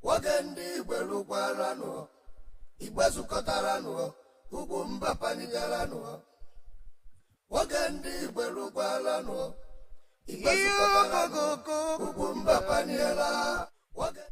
Nwoke ndị Igwe lụkwaranụ, Igwe zukọtaranụ, ugwu mba panigaranụ. Nwoke ndị Igwe lụkwaranụ, Igwe zukọtaranụ, ugwu mba paniela. Nwoke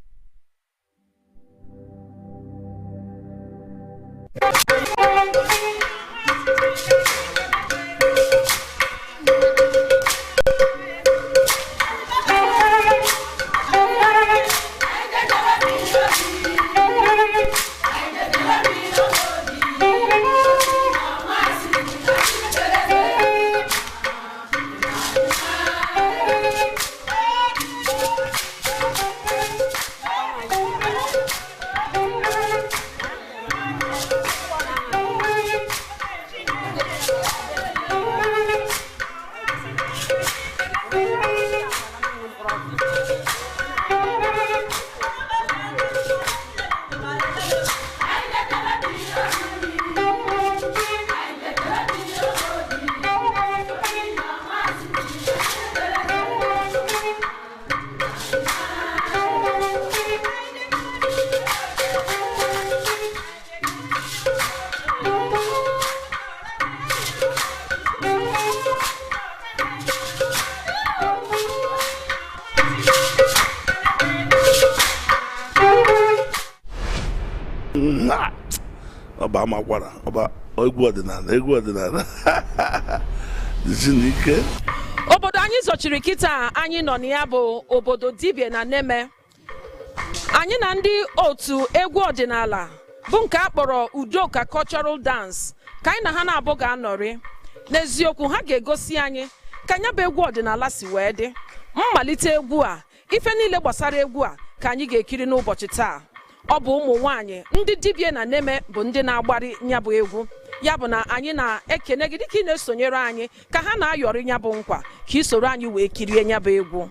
Ọba amakwara ọba egwu ọdịnala, egwu ọdịnala dịzi n'ike. Obodo anyị zọchiri kịta anyị nọ na ya bụ obodo Dibie na Neme. Anyị na ndị otu egwu ọdịnala bụ nke a kpọrọ Udoka Cultural Dance ka anyị na ha na-abụ ga-anọrị. N'eziokwu, ha ga-egosi anyị ka anya bụ egwu ọdịnala si wee dị, mmalite egwu a, ife niile gbasara egwu a ka anyị ga-ekiri n'ụbọchị taa. Ọ bụ ụmụ nwanyị ndị Dibie na Neme bụ ndị na-agbari ya bụ egwu. Ya bụ na anyị na-ekene gị dịka ị na-esonyere anyị ka ha na-ayọrị ya bụ nkwa, ka ị soro anyị wee kirie ya bụ egwu.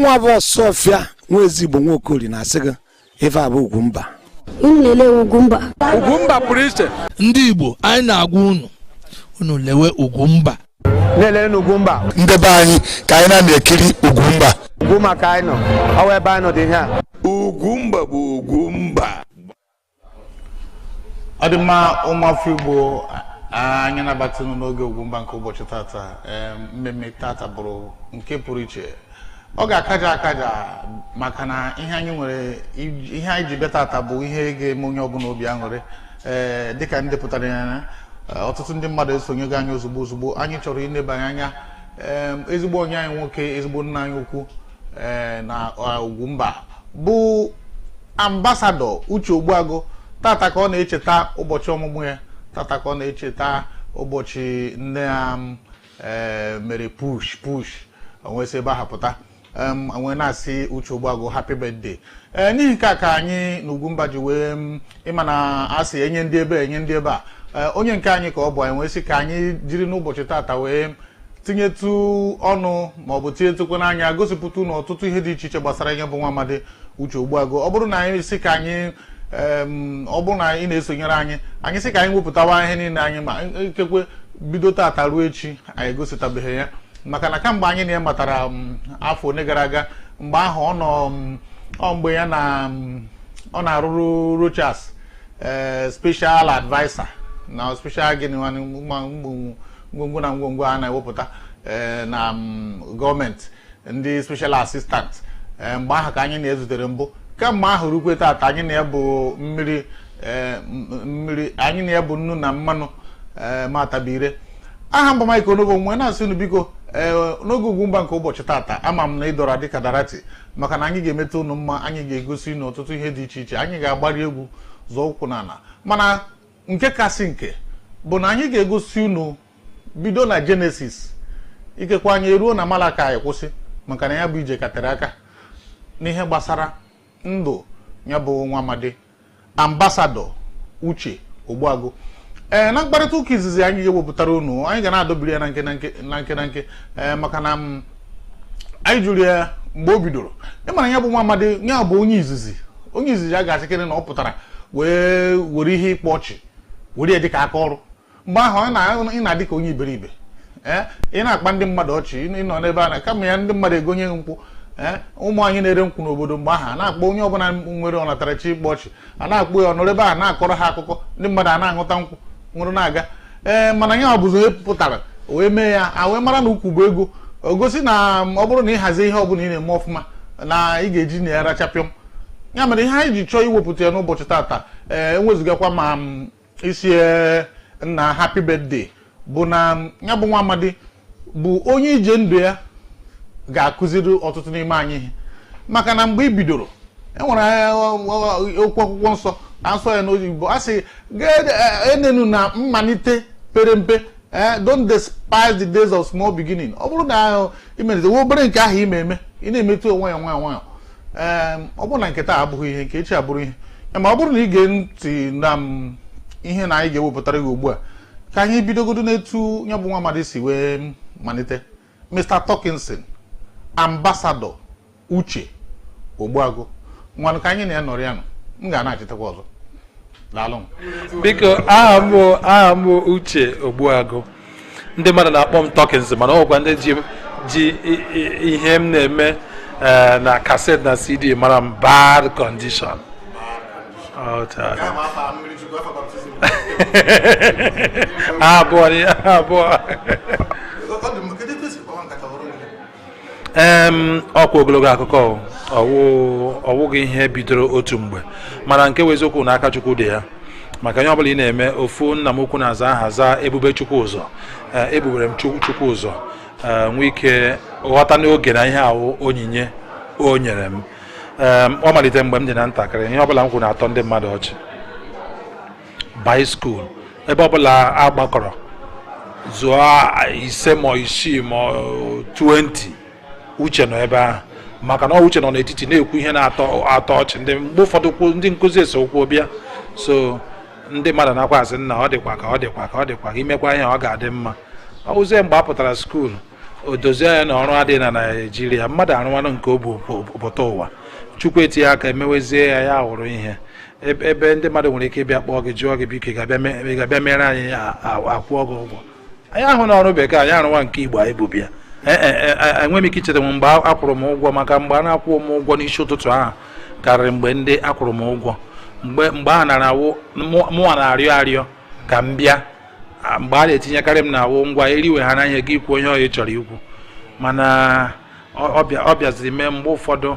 Mụnwa bụ Ọsọfịa nwa ezigbo Nwaokori na-asị gị ife a bụ Ugwumba. Unu lelee Ugwumba. Ugwumba pụrụ iche. Ndị Igbo, anyị na-agwa unu, unu lewe Ugwumba. Na-elele n'Ugwumba. Ndị be anyị, ka anyị na-ekiri Ugwumba. Ugwumba ka anyị nọ, ọwa ebe anyị nọ dị ihe a. Ugwumba bụ Ugwumba. Ọ dị mma, ụmụafọ Igbo, anyị nabata unu n'oge Ugwumba nke ụbọchị tata. Mmemme tata bụrụ nke pụrụ iche, ọ ga-akaja akaja, maka na ihe anyị nwere, ihe anyị ji bịa tata bụ ihe ga-eme onye ọbụla obi aṅụrị. Ee, dịka ndị pụtara ya na ọtụtụ ndị mmadụ esonyego anyị ozugbo ozugbo, anyị chọrọ ilebanye anya ezigbo onye anyị nwoke, ezigbo nna anyị ukwu, ee, na Ugwumba bụ Ambassador Uche Ogbuagụ. Tata ka ọ na-echeta ụbọchị ọmụmụ ya, tata ka ọ na-echeta ụbọchị nne ya ee mere push push onwesị ebe ahụ pụta. Nwee na-asị Uche Ogbuagụ happy birthday. Ee, n'ihi nke a ka anyị na Ugwumba ji wee ịma na asị enye ndị ebe, enye ndị ebe a, onye nke anyị ka ọ bụ. Anyị wee sị ka anyị jiri n'ụbọchị tata wee tinyetụ ọnụ maọbụ tinyetụkwa n'anya, gosipụta unu ọtụtụ ihe dị iche iche gbasara ihe bụ nwa amadi Uche Ogbuagụ. Ọ bụrụ na anyị sị ka anyị, ọ bụrụ na ị na-esonyere anyị, anyị sị ka anyị wepụtawa ihe niile anyị ma ikekwe bido tata ruo echi, anyị egositabeghị ya, maka na kamgbe anyị na ya matara afọ one gara aga, mgbe ahụ ọ nọ ọ mgbe ya na ọ na-arụrụ Rochas ee special adviser na special gịnị ngwongwo na ngwongwo a na-ewepụta na gọọmenti, ndị special assistant. Mgbe ahụ ka anyị na-ezutere mbụ. Kemgbe ahụ rukwe tata, anyị na ya bụ mmiri mmiri, anyị na ya bụ nnu na mmanụ. Ee, matabire aha mba Mike Onogo nwee na-asị unu biko, ee, n'oge Ugwumba nke ụbọchị tata, ama m na ịdọrọ dịka darati, maka na anyị ga-emeta unu mma, anyị ga-egosi unu ọtụtụ ihe dị iche iche, anyị ga-agbari egwu zọọ ụkwụ n'ala, mana nke kasị nke bụ na anyị ga-egosi unu bido na Genesis, ikekwe anyị eruo na Malaka kwụsị, maka na ya bụ ije katere aka n'ihe gbasara ndụ ya bụ nwa amadi Ambassador Uche Ogbuagụ. Ee, na mkparịta ụka izizi anyị ga-ewepụtara unu, anyị ga na-adọbiri ya na nke na nke na nke na nke, ee, maka na anyị jụrụ ya mgbe o bidoro ịmara ya bụ nwa amadi, ya bụ onye izizi, onye izizi a ga-asịkịrị na ọ pụtara wee were ihe ịkpọ ọchị were ya dịka aka ọrụ. Mgbe ahụ ị na-adị ka onye iberibe, ee, ị na-akpa ndị mmadụ ọchị, ịnọ n'ebe a na kama ya ndị mmadụ egonye nkwụ. Ee, ụmụ anyị na-ere nkwụ n'obodo mgbe ahụ, a na-akpọ onye ọbụla nwere ọnatarachi ịkpọ ọchị, a na-akpọ ya ọnọrọ ebe a na-akọrọ ha akụkọ, ndị mmadụ a na-aṅụta nkwụ nwụrụ na-aga. Ee, mana ya ọ bụzi onye pụtara wee mee ya, a wee mara na ukwu bụ ego. O gosi na ọ bụrụ na ị hazie ihe ọbụla ị na-eme ọfụma, na ị ga-eji na ya rachapịọm. Ya mere ihe anyị ji chọọ iwepụta ya n'ụbọchị tata, ee, enwezugakwa ma isi nna happy birthday, bụ na ya bụ nwa amadi bụ onye ije ndụ ya ga-akụziri ọtụtụ n'ime anyị ihe, maka na mgbe ị bidoro, enwere okwu akwụkwọ nsọ asọ ya n'oyibo, a sị enenu na mmalite pere mpe, don't despise the days of small beginning. Ọ bụrụ na imelite nwa obere nke ahụ ime eme, ị na-emetụ onwe ya nwayọ nwayọ, ee, ọ bụrụ na nke taa abụghị ihe, nke echi abụrụ ihe. Ma ọ bụrụ na ị gee ntị na ihe na anyị ga-ewepụtara gị ugbu a, ka anyị bidogodo n'etu ya bụ nwa amadi si wee malite. Mr. Talkinson, Ambassador Uche Ogbuagụ, nwanụ ka anyị na ya nọrọ ya nọ, m ga na-achetakwa ọzọ. Daalụ. Biko, aha m bụ Uche Ogbuagụ. Ndị mmadụ na-akpọ m Talkins, mana ọ gwakwa ndị ji ihe m na-eme na cassette na CD mara m, Bad Condition. Ọ, taa. Abụọ abụọ. Ọkwa ogologo akụkọ, ọwụ ọwụghị ihe bidoro otu mgbe, mana nke bụ eziokwu na aka Chukwu dị ya, maka ihe ọbụla ị na-eme. Ofu nna m ukwu na-aza aha za Ebube Chukwu ụzọ. Ee, ebubere m Chukwu ụzọ, ee, nwee ike ghọta n'oge na ihe awụ onyinye o nyere m. Ee, ọ malite mgbe m dị na ntakịrị, ihe ọbụla m kwuru na-atọ ndị mmadụ ọchị. By school, ebe ọbụla a gbakọrọ zụọ 5 ma 6 ma 20, Uche nọ ebe ahụ, maka na ọ Uche nọ n'etiti na-ekwu ihe na-atọ atọ ọchị. Ndị mgbe ụfọdụ kwu ndị nkụzi eso okwu bịa, so ndị mmadụ na-akwa asị nna ọ dịkwa ka ọ dịkwa ka ọ dịkwa ka imekwa ihe ọ ga-adị mma. Ọ wụzie mgbe a pụtara school, O dozie ya na ọrụ adịghị na Naijiria, mmadụ arụwanụ nke o bu pụta ụwa. Chukwu etinye aka, emewezie ya, ya hụrụ ihe ebe ndị mmadụ nwere ike ịbịa kpọọ gị, jụọ gị, biko, ị ga-abịa mere anyị, akwụọ gị ụgwọ. Anyị ahụ na ọrụ bekee anyị arụwa nke Igbo anyị bụ bịa. Enweghị m ike icheta m mgbe akwụrụ m ụgwọ, maka mgbe a na-akwụ m ụgwọ n'isi ụtụtụ ahụ karịrị mgbe ndị akwụrụ m ụgwọ. Mgbe ahụ nara awụ mụnwa na-arịọ arịọ ka m bịa. Mgbe a na-etinyekarị m na awụ ngwa eriwe ha n'anya gị ikwu onye ọya chọrọ ikwu, mana ọ bịaziri mee mgbe ụfọdụ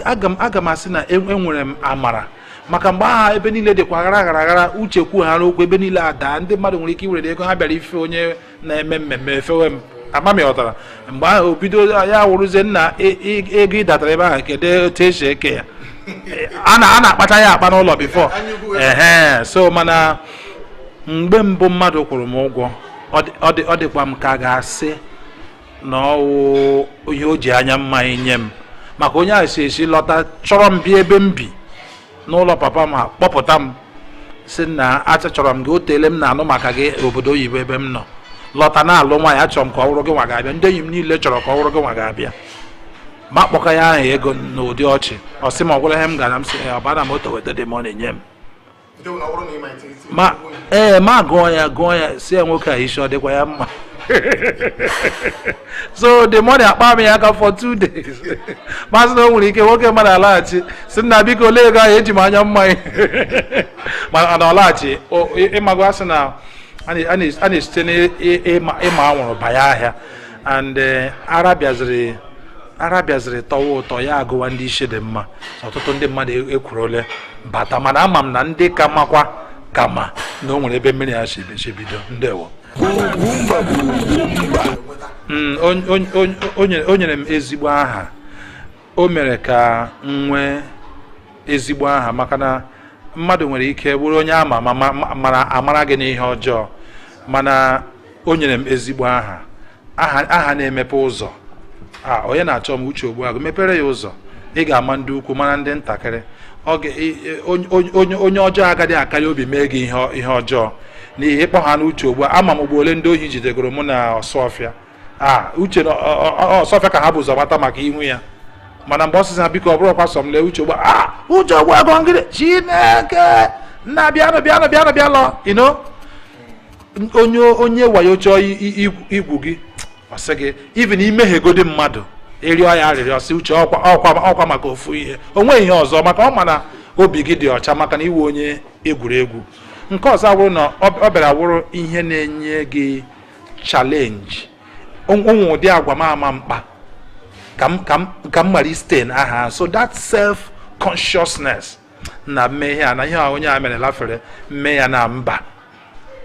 aga m asị na enwere m amara, maka mgbe ahụ ebe niile dịkwa aghara aghara aghara. Uche kwughara okwu, ebe niile ada, ndị mmadụ nwere ike iwere ego ha bịara ife onye na-eme mmemme efewe m. Ama m ghọtara mgbe ahụ o bido ya wụrụzie nna ego ị datara ebe ahụ, kedu otu esi eke ya? A na-akpacha ya akpa n'ụlọ before ehe. So mana mgbe mbụ mmadụ kwụrụ m ụgwọ, ọ dịkwa m ka a ga-asị na ọwụ ihe o ji anya mma nye m, maka onye ahụ si esi lọta chọrọ m bịa ebe m bi n'ụlọ papa m, kpọpụta m, si na achọrọ m gị, o teele m na-anụ maka gị obodo oyibo ebe m nọ lọta na-alụ nwaanyị, achọrọ m ka ọ wụrụ gị nwa ga-abịa, ndị enyi m niile chọrọ ka ọ wụrụ gị nwa ga-abịa. Ma kpọka ya ahụ ego n'ụdị ọchị, ọ sị ma ọ gwụla ihe m gara m sị ọ bana moto weta dị money nye m. Ma ee, ma gụọ ya, gụọ ya, si ya nwoke a isi ọ dịkwa ya mma. So the money akpa m ya aka for 2 days. Masị na o nwere ike nwoke mmadụ alaghachi, si nna, biko, olee ego ahụ eji m anya mmanya? Mana ọ laghachi ịmago, asị na a na-esite n'ịma anwụrụ banye ahịa. And ara bịaziri tọwa ụtọ, ya agụwa ndị isi dị mma. Ọtụtụ ndị mmadụ ekwurole bata, mana ama m na ndị ka makwa kama na o nwere ebe mmiri ya si bido. Ndewo. O nyere m ezigbo aha, o mere ka m nwee ezigbo aha, maka na mmadụ nwere ike bụrụ onye ama ama mara amara gị n'ihe ọjọọ, mana o nyere m ezigbo aha, aha na-emepe ụzọ. A onye na-achọ m, Uche Ogbuagụ, mepere ya ụzọ. Ị ga-ama ndị ukwu, mara ndị ntakịrị. Onye ọjọọ agaghị akarị obi mee gị ihe ọjọọ n'ihi ịkpọ ha n'Uche Ogbu. Ama m ugbo ole ndị ohi jidegoro mụ na Ọsụọfịa a, Uche na Ọsụọfịa ka ha bụ ụzọ mata maka ihu ya. Mana mgbe ọsịsị ha, biko, ọ bụrụkwa sọ m lee Uche Ogbu a, Uche Ogbuagụ ngịrị Chineke nna, bịanụ, bịanụ, bịanụ, bịa lọ ino. Onye wayo chọọ igwu gị, ọ sị gị even imeghegodi mmadụ, ịrịọ ya arịrịọ, sị Uche, ọkwa maka ofu ihe, o nweghị ihe ọzọ, maka ọ ma na obi gị dị ọcha, maka na iwe onye egwuregwu. Nke ọzọ awụrụ na ọ bịara wụrụ ihe na-enye gị challenge ụmụ ụdị agwa m ama mkpa ka m mara isten aha. So that self consciousness na mmehie a na ihe a onye a mere lafere mme ya na mba,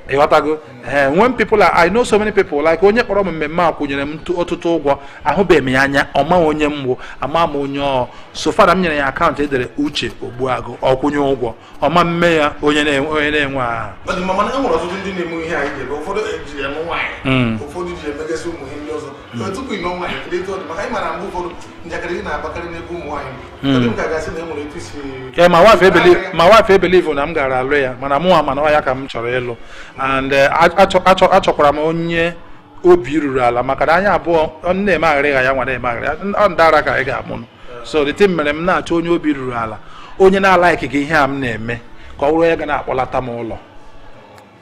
ịghọtago? Ee, when people are, I know so many people, like onye kpọrọ m mmemme a kwụnyere m ọtụtụ ụgwọ, ahụbeghị m ya anya, ọma onye m bụ, ama m onye ọ. So far m nyere ya account edere Uche Ogbuagụ, ọkwụnye ụgwọ ọma mme ya, onye na-enwe aha. Ọ dị mma, mana e nwere ọtụtụ ndị na-eme ihe anyị ga-eme. Ụfọdụ eji eme nwaanyị, ụfọdụ ji emegasị ụmụ ihe ndị ọzọ. Tupu ị nụọ nwaanyị, kedu etu ọ dị? Maka anyị mara mgbe ụfọdụ njakịrị gị na-abakarị n'ebe ụmụ nwaanyị nọ. Ọ dị m ka a ga-asị na e nwere etu isi Yeah, my wife believe na m gara alụ ya, mana mụnwa mana ọ ya ka m chọrọ ịlụ. And achọkwara m onye obi ruru ala, maka na anya abụọ ọ na-eme aghịrịgha ya nwa na-eme aghịrịgha ọ ndara ka anyị ga-amụ. So the thing mere m na-achọ onye obi ruru ala, onye na-alike gị ihe a m na-eme, ka ọ bụrụ onye ga na-akpọlata m ụlọ.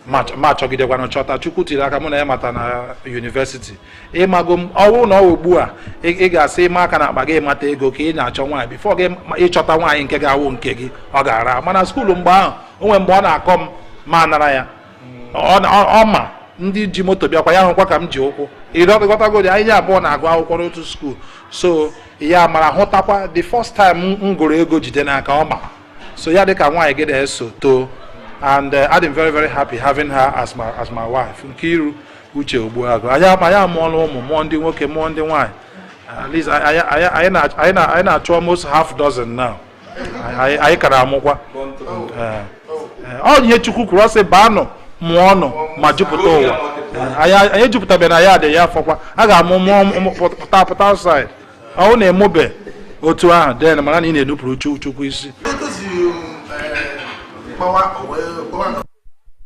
Ma achọgidekwana chọta, Chukwu tiri aka, mụ na ya mata na university. Ịmago m, ọ bụrụ na ọ ugbu a ị ga-asị ịma aka na akpa gị ịmata ego ka ị na-achọ nwaanyị, before gị ịchọta nwaanyị nke ga-awụ nke gị, ọ ga-ara. Mana school mgbe ahụ, o nwere mgbe ọ na-akọ m ma nara ya. Ọ ma ndị ji moto bịakwa ya hụkwa ka m ji ụkwụ ịghọtagodi. Anyị abụọ na-agụ akwụkwọ n'otu school, so ya mara hụtakwa the first time m gụrụ ego jide n'aka ọ ma. So ya dị ka nwaanyị gị na-eso too. And I'm very, very happy having her as my wife, Nkiru Uche Ogbuagụ. Anyị amụọla ụmụ, mụọ ndị nwoke, mụọ ndị nwaanyị. At least anyị na-achụ almost half dozen now. Anyị kara amụkwa. Ọ ihe Chukwu kwuru, ọ sị baanụ, mụọnụ ma jupụta ụwa. Anyị ejupụtabeghị na ya dị ya afọkwa a ga-amụ mụọ pụta pụta outside. Ọ na-emube otu ahụ, then mara na ị na-enupụrụ Chukwu isi. Etozi gbawa o wee gbawa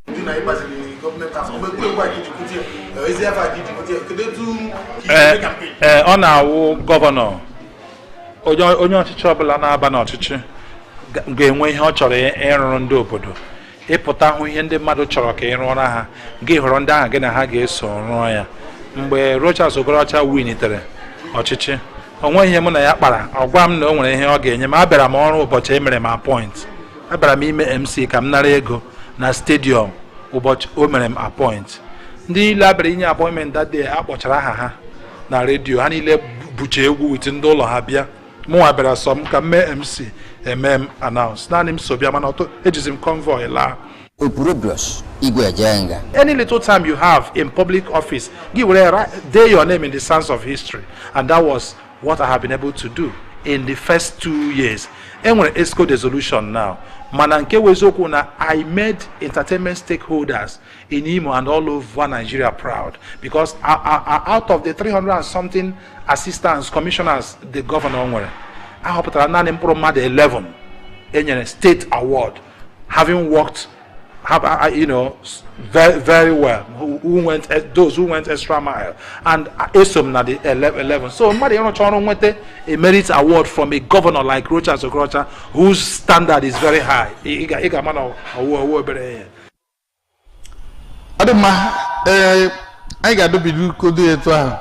ndị na ịgbaziri government house, ọ bụ egwu a ka iji kwute ya? Ezi afa ka iji pụta ya, kedu etu ka isi Ee, eme campaign? Ee, ọ na-awụ governor, onye ọchịchị ọbụla na-aba n'ọchịchị ga-enwe ihe ọ chọrọ ịrụrụ ndị obodo. Ịpụta hụ ihe ndị mmadụ chọrọ ka ị rụọra ha, gị họrọ ndị ahụ gị na ha ga-eso rụọ ya. Mgbe Rochas Okorocha winitere ọchịchị, o nweghị ihe mụ na ya kpara. Ọ gwa m na o nwere ihe ọ ga-enye m. Abịara m ọrụ ụbọchị e mere m appoint. Abịara m ime MC ka m nara ego na stadium ụbọchị o mere m appoint. Ndị niile abịara inye appointment that day, a kpọchara aha ha na redio, ha niile bucha egwu with ndị ụlọ ha bịa. Mụnwa bịara sọ m ka m mee MC, eme m announce, naanị m so bịa, mana ọtụ ejizi m convoy laa. Opurobios Igwe Ejenga. Any little time you have in public office, give write your name in the sands of history, and that was what I have been able to do in the first 2 years. Enwere EXCO dissolution now, mana nke wụ eziokwu na I made entertainment stakeholders in Imo and all over Nigeria proud, because out of the 300 and something assistants commissioners the governor nwere, ahọpụtara naanị mkpụrụ mmadụ 11 enyere state award, having worked have very very well, who went those who went extra mile, and eso m na the 11. So mmadụ ịrụcha ọrụ nweta a merit award from a governor like Rochas Okorocha, whose standard is very high, ị ga-ama na ọwụ ọwụ obere ihe. Ọ dị mma. Ee, anyị ga-adọbido kodo etu ahụ,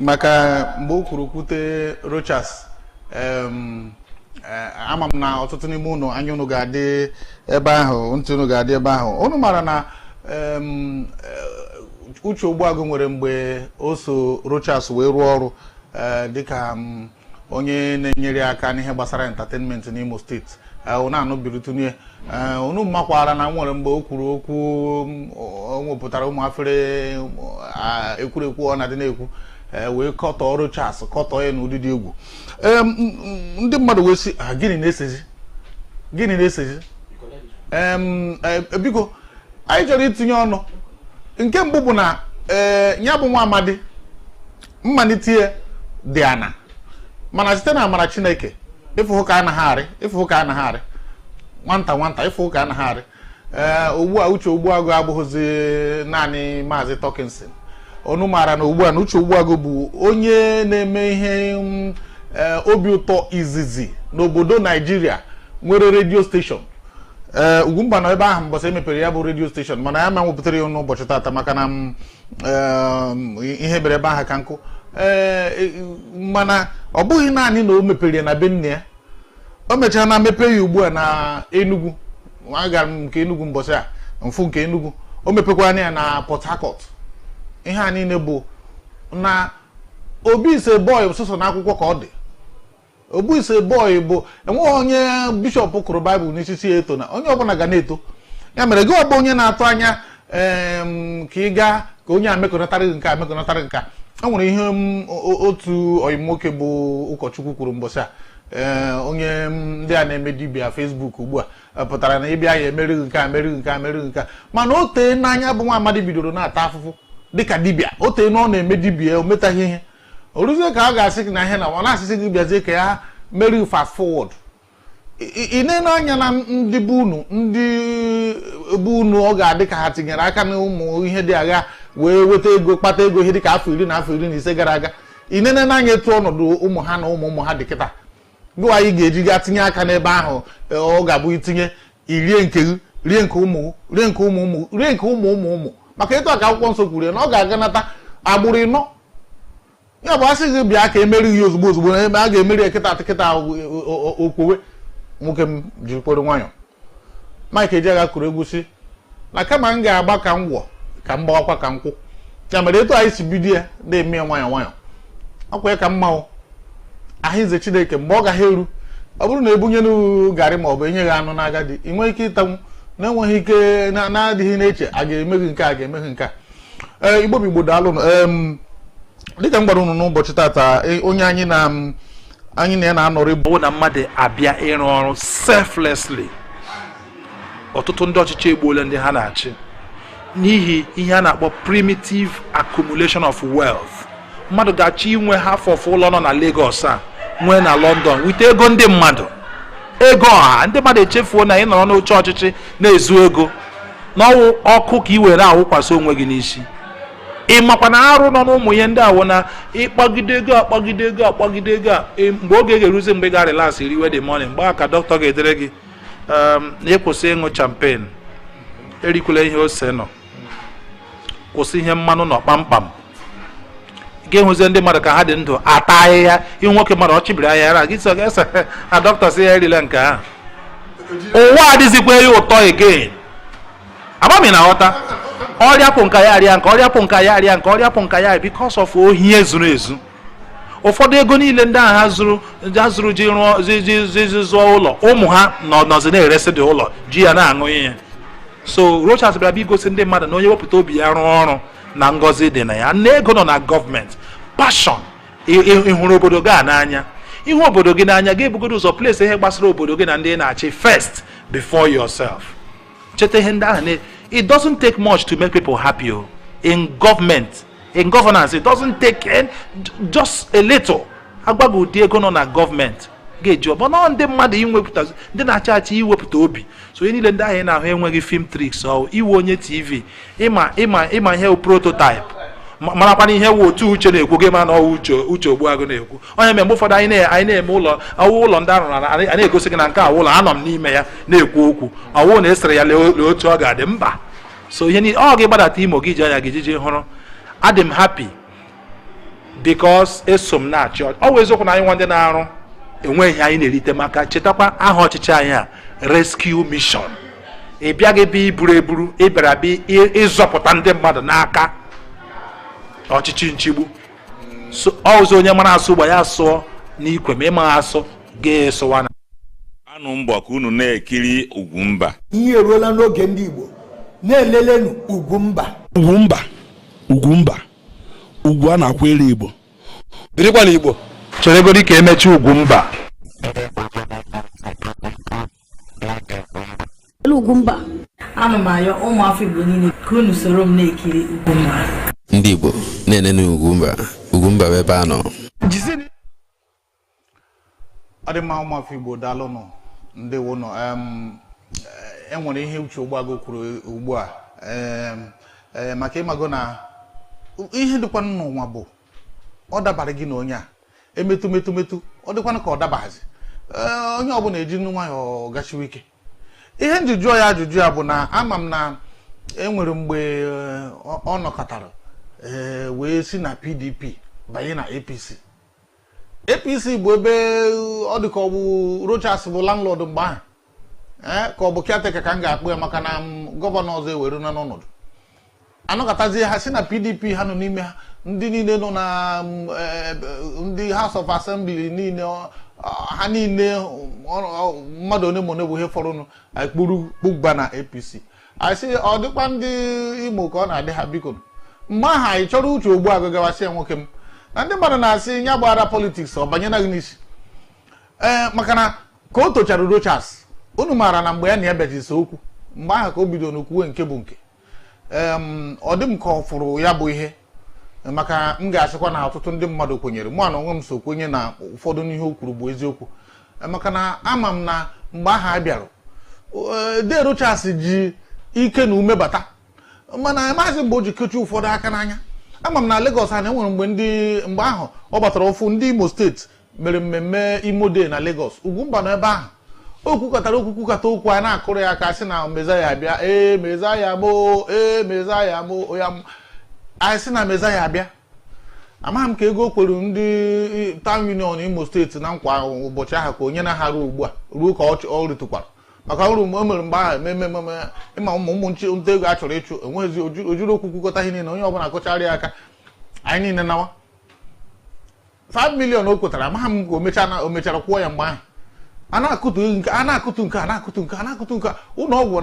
maka mgbe o kwuru kwute Rochas, ama m na ọtụtụ n'ime unu, anya unu ga-adị ebe ahụ, ntị unu ga-adị ebe ahụ. Unu mara na Uche Ogbuagụ nwere mgbe o so Rochas wee rụọ ọrụ dịka onye na-enyere ya aka n'ihe gbasara entertainment n'Imo Steeti. Unu anụbirutunye, unu makwara na nwere mgbe o kwuru okwu, o nwepụtara ụmụ afere ekwurekwu ọ na-adị na-ekwu, wee kọtọọ Rochas, kọtọọ ya n'ụdị dị egwu. Ndị mmadụ wee sị, "Ah, gịnị na-esezi? Gịnị na-esezi?" Biko, anyị chọrọ itinye ọnụ. Nke mbụ bụ na ee, ya bụ nwa amadi mmalite ya dị ana, mana site na amara Chineke, ịfụhụ ka anaghị arị, ịfụhụ ka anaghị arị nwata nwata, ịfụhụ ka anaghị arị. Ee, ugbu a Uche Ogbuagụ abụghịzi naanị Maazị Tọkinson. Onu maara na ugbu a na Uche Ogbuagụ bụ onye na-eme ihe obi ụtọ izizi n'obodo Naijiria nwere radio station. Ee, Ugwumba nọ ebe ahụ mbọsị emepere ya bụ radio station, mana ya ma nwepụtara ya n'ụbọchị tata maka na m ihe mere ebe ahụ ka nkụ. Ee, mana ọ bụghị naanị na o mepere ya na be nne ya, o mechara na mepe ya ugbu a na Enugu. Agara m nke Enugu mbọsị a, mfu nke Enugu, o mepekwana ya na Port Harcourt. Ihe a niile bụ na Obi is a boy sụsọ n'akwụkwọ ka ọ dị. Obi is a boy bụ enweghị onye bishọp kụrụ baịbụl n'isi ya eto na onye ọbụla ga na-eto. Ya mere, gị ọbụ onye na-atụ anya ka ị gaa ka onye a mekọnatara gị nke a, mekọnatara nke a, e nwere ihe m otu ọyị nwoke bụ ụkọchukwu kwuru mbọsị a. Ee, onye ndị a na-eme dibịa Facebook ugbu a pụtara na ịbịa ya emerighị nke a, emerighị nke a, emerighị nke a, mana o tee n'anya bụ nwa amadi bidoro na-ata afụfụ dịka dibịa. O tee na ọ na-eme dibịa, o metaghị ihe. O ruzie ka a ga-asị gị na ihe na ọ na-asịsị gị bịazie ka ya meri fast forward. Ị na-ene anya na ndị bụ unu, ndị bụ unu, ọ ga-adị ka ha tinyere aka na ụmụ ihe dị agha wee weta ego, kpata ego ihe dịka afọ 10 na afọ 15 gara aga. Ị nene n'anya etu ọnọdụ ụmụ ha na ụmụ ụmụ ha dị kịta, gụwa anyị ga-eji gaa tinye aka n'ebe ahụ. Ọ ga-abụ itinye, irie nke gị, rie nke ụmụ gị, rie nke ụmụ ụmụ, rie nke ụmụ ụmụ ụmụ, maka etu a ka akwụkwọ nsọ kwuru ya na ọ ga-aganata agbụrụ ịnọ. Ya bụ, asị gị bịa ka emeri gị ozugbo ozugbo na ebe a ga-emeri ya kịta kịta. Okwowe nwoke m jirikwere nwayọ. Mike Ejeagha kụrụ egwu si na kama m ga-agba ka m gwọ, ka m gbawakwa ka m kwụ. Ya mere, etu anyị si bido ya na-eme ya nwayọ nwayọ, ọkwa ya ka mma. O ahụize Chineke, mgbe ọ gaghị eru, ọ bụrụ na ebunyelu garị ma ọ bụ enye gị anụ n'agadi, ị nwee ike ịtanwu na-enweghị ike na-adịghị na-eche a ga-eme gị nke a, ga-eme gị nke a. Ee, Igbo bụ Igbo, daalụnụ. Dịka m gwara unu n'ụbọchị tata, onye anyị na ya na-anọrị bụ na mmadụ abịa ịrụ ọrụ selflessly. Ọtụtụ ndị ọchịchị egbuola ndị ha na-achị n'ihi ihe a na-akpọ primitive accumulation of wealth. Mmadụ ga-achọ inwe half of ụlọ nọ na Lagos a nwee na London wite ego ndị mmadụ, ego ọha. Ndị mmadụ echefuo na ị nọrọ n'oche ọchịchị na-ezu ego n'ọwụ ọkụ ka ị were awụkwasị onwe gị n'isi. Ị makwa na arụ nọ n'ụmụ ihe ndị awụ na ịkpagide ego, akpagide ego, akpagide ego a, mgbe oge ga-eruzi mgbe ị ga relax, riwe the money, mgbe aka dọkịta ga-edere gị na ịkwụsị ịṅụ champagne, erikwula ihe ose nọ, kwụsị ihe mmanụ nọ kpamkpam. Ga-ehụzie ndị mmadụ ka ha dị ndụ ata ahịhịa. Ihu nwoke mmadụ ọ chịbiri ahịhịa ra gị sọ ga-ese na dọkịta sị ya erila nke ahụ. Ụwa adịzikwa ya ụtọ again. Agbami na ghọta ọrịa pụ nka ya arịa nke ọrịa pụ nka ya arịa nke ọrịa pụ nka ya, because of ohi ezuru ezu. Ụfọdụ ego niile ndị ahụ ha zuru, ha zuru ji rụọ, ji zụọ ụlọ, ụmụ ha nọ nọzi na-eresi dị ụlọ ji ya na-aṅụ ihe. So Rochas bịara bịa igosi ndị mmadụ na onye wepụta obi ya rụọ ọrụ na ngọzi dị na ya, na ego nọ na gọọmenti. Passion, ịhụrụ obodo gị a n'anya, ihu obodo gị n'anya, ga-ebugodo ụzọ place ihe gbasara obodo gị na ndị ị na-achị first before yourself. Cheta ihe ndị ahụ na it doesn't take much to make people happy o. In government, in governance, it doesn't take just a little. Agwaghị ụdị ego nọ na gọọmenti ga-eji ọbọ nọ ndị mmadụ iwepụta, ndị na-achị achị iwepụta obi. So ihe niile ndị ahụ ị na-ahụ enweghị film tricks ọ iwe onye TV ịma ịma ịma ihe wụ prototype, marakwana ihe wụ otu uche na-ekwu gị, ma na ọwụ uche uche Ogbuagụ na-ekwu. Onye mere mgbe ụfọdụ anyị na-eme ụlọ ọwụ ụlọ ndị arụrụ, a na-egosi gị na nke a ụlọ anọ m n'ime ya na-ekwu okwu, ọwụ na esere ya, lee otu ọ ga-adị mba. So ihe niile ọ gị gbadata Imo gị ji anya gị jiji hụrụ. Adị m happy because eso m na-achị. Ọ bụ eziokwu na anyị nwa ndị na-arụ enweghị anyị na-erite, maka chetakwa aha ọchịchị anyị a, rescue mission. Ị bịaghị bịa iburu eburu, ị bịara bịa ịzọpụta ndị mmadụ n'aka ọchịchị nchigbu. So ọzọ onye mara asụ gba ya sụọ n'ikwe, ma ịma asụ ga-esụwa na Anụ mbọ ka unu na-ekiri Ugwumba. Ihe eruola n'oge ndị Igbo na-elelenu Ugwumba. Ugwumba, Ugwumba, ugwu a na-akwere Igbo. Birikwa n'Igbo. Cheregodi ka emechi Ugwumba. Ugwumba. Ana m ayọ ụmụafọ Igbo niile ka unu soro m na-ekiri Ugwumba. Ndị Igbo na-enene Ugwumba. Ugwumba bụ ebe a nọ. Ọ dị mma, ụmụafọ Igbo, daalụnụ, ndewonụ. Enwere ihe Uche Ogbuagụ kwuru ugbu a, maka ịmago na ihe dịkwanụ n'ụwa bụ ọ dabara gị na onye a emetụ metụ metụ, ọ dịkwanụ ka ọ dabaghazi. Onye ọbụla eji nwayọọ gachiwe ike. Ihe nji jụọ ya ajụjụ ya bụ na ama m na enwere mgbe ọ nọkọtara wee si na PDP banye na APC. APC bụ ebe ọ dị ka ọ bụ Rochas bụ landlord mgbe ahụ, ka ọ bụ caretaker ka m ga-akpụ ya, maka na gọvanọ ọzọ ewere na n'ọnọdụ anọkọtazie ha si na PDP ha nọ n'ime ha, ndị niile nọ na ndị House of Assembly niile, ha niile, mmadụ one ma one bụ ihe fọrọnụ ekpuru kpụgba na APC. Anyị sị ọ dịkwa ndị Imo ka ọ na-adị ha. Biko, mgbe ahụ anyị chọrọ Uche Ogbuagụ gawasị ya, nwoke m na ndị mmadụ na-asị ya gbara politics ọ banyena gị n'isi, maka na ka o tochara Rochas, unu maara na mgbe ya na ya bịachisi okwu mgbe ahụ ka o bidoro n'okwuwe nke bụ nke ọ dị m ka ọ fụrụ ya bụ ihe, maka m ga-asịkwa na ọtụtụ ndị mmadụ kwenyere, mụ na onwe m so kwenye na ụfọdụ n'ihe o kwuru bụ eziokwu, maka na ama m na mgbe ahụ a bịara de Rochas ji ike na ume bata, mana maazị mgbe o ji kechie ụfọdụ aka n'anya. Ama m na Lagos a na enwere mgbe ndị mgbe ahụ ọ batara ụfụ ndị Imo steeti mere mmemme Imo Day na Lagos. Ugwumba nọ ebe ahụ, o kwukọtara okwu, kwukọta okwu, a na-akụrụ ya aka, sị na Mezaya abịa, ee Mezaya mo, ee Mezaya mo ya, anyị sị na Mezaya abịa. Amaghị m ka ego o kwere ndị town union Imo steeti na nkwa ụbọchị ahụ ka onye na-aghara ugbu a ruo ka ọ ritukwara, maka ọrụ o mere mgbe ahụ ememe ememe ịma ụmụ ụmụ nchi nta ego a chọrọ ịchụ enweghịzi ojuru okwu kwukọta ihe niile, onye ọbụla kụchara ya aka, anyị niile nawa 5 million o kwetara. Amaghị m ka o mechara kwụọ ya. Mgbe ahụ a na-akụtu nke a, na-akụtu nke a, na-akụtu nke a, na-akụtu nke a, ụlọ ọgwụ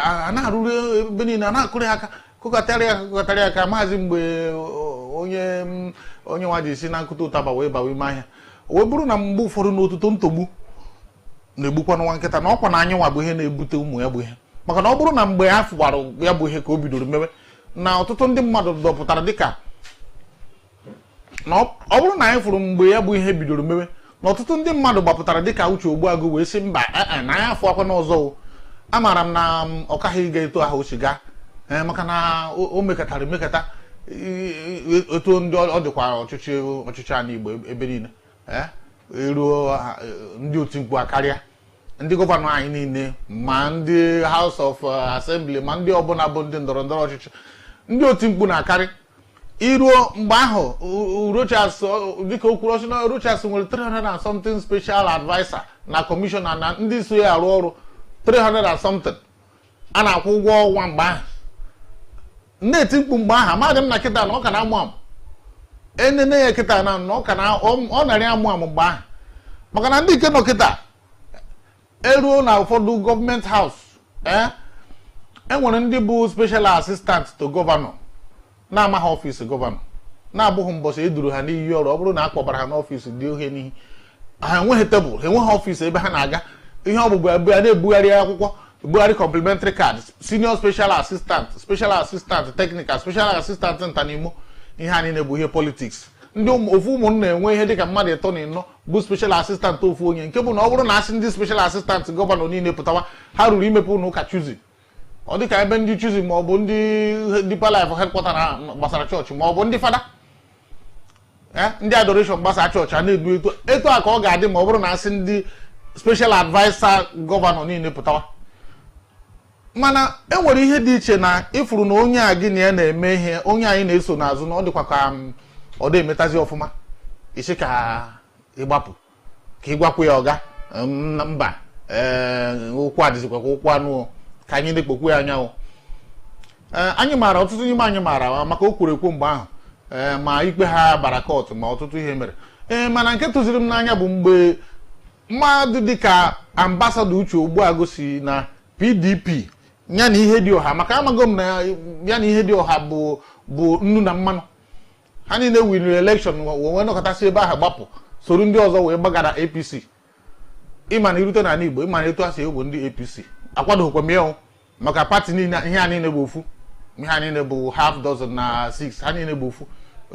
a na-arụrụ ebe niile, a na-akụrụ ya aka, kụkọtara ya, kụkọtara ya aka. Maazị mgbe onye nwa ji si na nkụta ụtaba wee bawa ime ahịa, wee bụrụ na mgbe ụfọdụ n'otuto ntogbu na-egbukwa nwa nkịta, na ọkwa na anyị nwa bụ ihe na-ebute ụmụ ya bụ ihe, maka na ọ bụrụ na mgbe ha fụgbara ya bụ ihe ka o bidoro mewe na ọtụtụ ndị mmadụ dọpụtara, dịka na ọ bụrụ na anyị fụrụ mgbe ya bụ ihe bidoro mewe na ọtụtụ ndị mmadụ gbapụtara dịka Uche Ogbuagụ wee sị mba, na anyị afụ akwa n'ọzọ. Amaara m na ọ kaghị ịga eto ahụ o si gaa, maka na o mekatara emekata. Etu ndị ọ dịkwa ọchịchị ala Igbo ebe niile, eruo ndị oti mkpu akarịa ndị gọvanọ anyị niile, ma ndị House of Assembly, ma ndị ọbụla bụ ndị ndọrọ ndọrọ ọchịchị, ndị oti mkpu na-akarị. Iruo mgbe ahụ, Rochas, dịka o kwuru, ọsị na Rochas nwere 300 and something special adviser na kọmishọna na ndị so ya arụ ọrụ, 300 and something a na-akwụ ụgwọ ọnwa. Mgbe ahụ na-eti mkpu mgbe ahụ, amadị m na kịta na ọ ka na-amụ amụ. Enene ya kịta na ọ ka na ọ narị amụ amụ mgbe ahụ, maka na ndị nke nọ kịta eruo na ụfọdụ government house, ee, enwere ndị bụ special assistant to gọvanọ na-amaghị ọfịs gọvanọ, na-abụghị mbọchị eduru ha n'iyi ọrụ. Ọ bụrụ na a kpọbara ha n'ọfịs dị ohe n'ihi ha enweghị tebụl, ha enweghị ọfịs ebe ha na-aga. Ihe ọbụbụ ebe a na-ebugharị akwụkwọ, ebugharị complimentary card, senior special assistant, special assistant technical, special assistant ntanimo. Ihe a niile bụ ihe politics. Ndị ofu ụmụnna enwe ihe dịka mmadụ ịtọ na ịnọ bụ special assistant ofu onye, nke bụ na ọ bụrụ na asị ndị special assistant gọvanọ niile pụtawa, ha ruru imepe ụlọ ụka Chosen. Ọ dịka ebe ndị Chosen ma ọ bụ ndị Deeper Life headquarter na gbasara chọọchị, ma ọ bụ ndị fada, ndị adoration gbasara chọọchị, a na-edu etu etu a ka ọ ga-adị ma ọ bụrụ na asị ndị special adviser gọvanọ niile pụtawa. Mana e nwere ihe dị iche na ịfụrụ na onye a gị na ya na-eme ihe, onye anyị na-eso n'azụ, na ọ dịkwa ka ọ dị emetazi ọfụma, isi ka ịgbapụ ka ịgwakwu ya ọga mba. Ee, ụkwụ adịzikwa ka ụkwụ anụ, ka anyị na-ekpokwu ya anya. Anyị maara, ọtụtụ n'ime anyị maara, maka o kwuru ekwu mgbe ahụ, ee, ma ikpe ha bara kọtụ, ma ọtụtụ ihe mere. Ee, mana nke tụziri m n'anya bụ mgbe mmadụ dịka Ambassador Uche Ogbuagụ si na PDP, ya na ihe dị ọha, maka amago m na ya na ihe dị ọha bụ nnu na mmanụ. Ha niile winiri election, wee nọkọtasị ebe ahụ gbapụ, soro ndị ọzọ wee gbagara APC. Ịma na irute n'ala Igbo, ịma na etu a si egbo ndị APC akwadoghịkwa m ya, maka pati niile, ihe a niile bụ ofu, ihe a niile bụ half dozen na six, ha niile bụ ofu.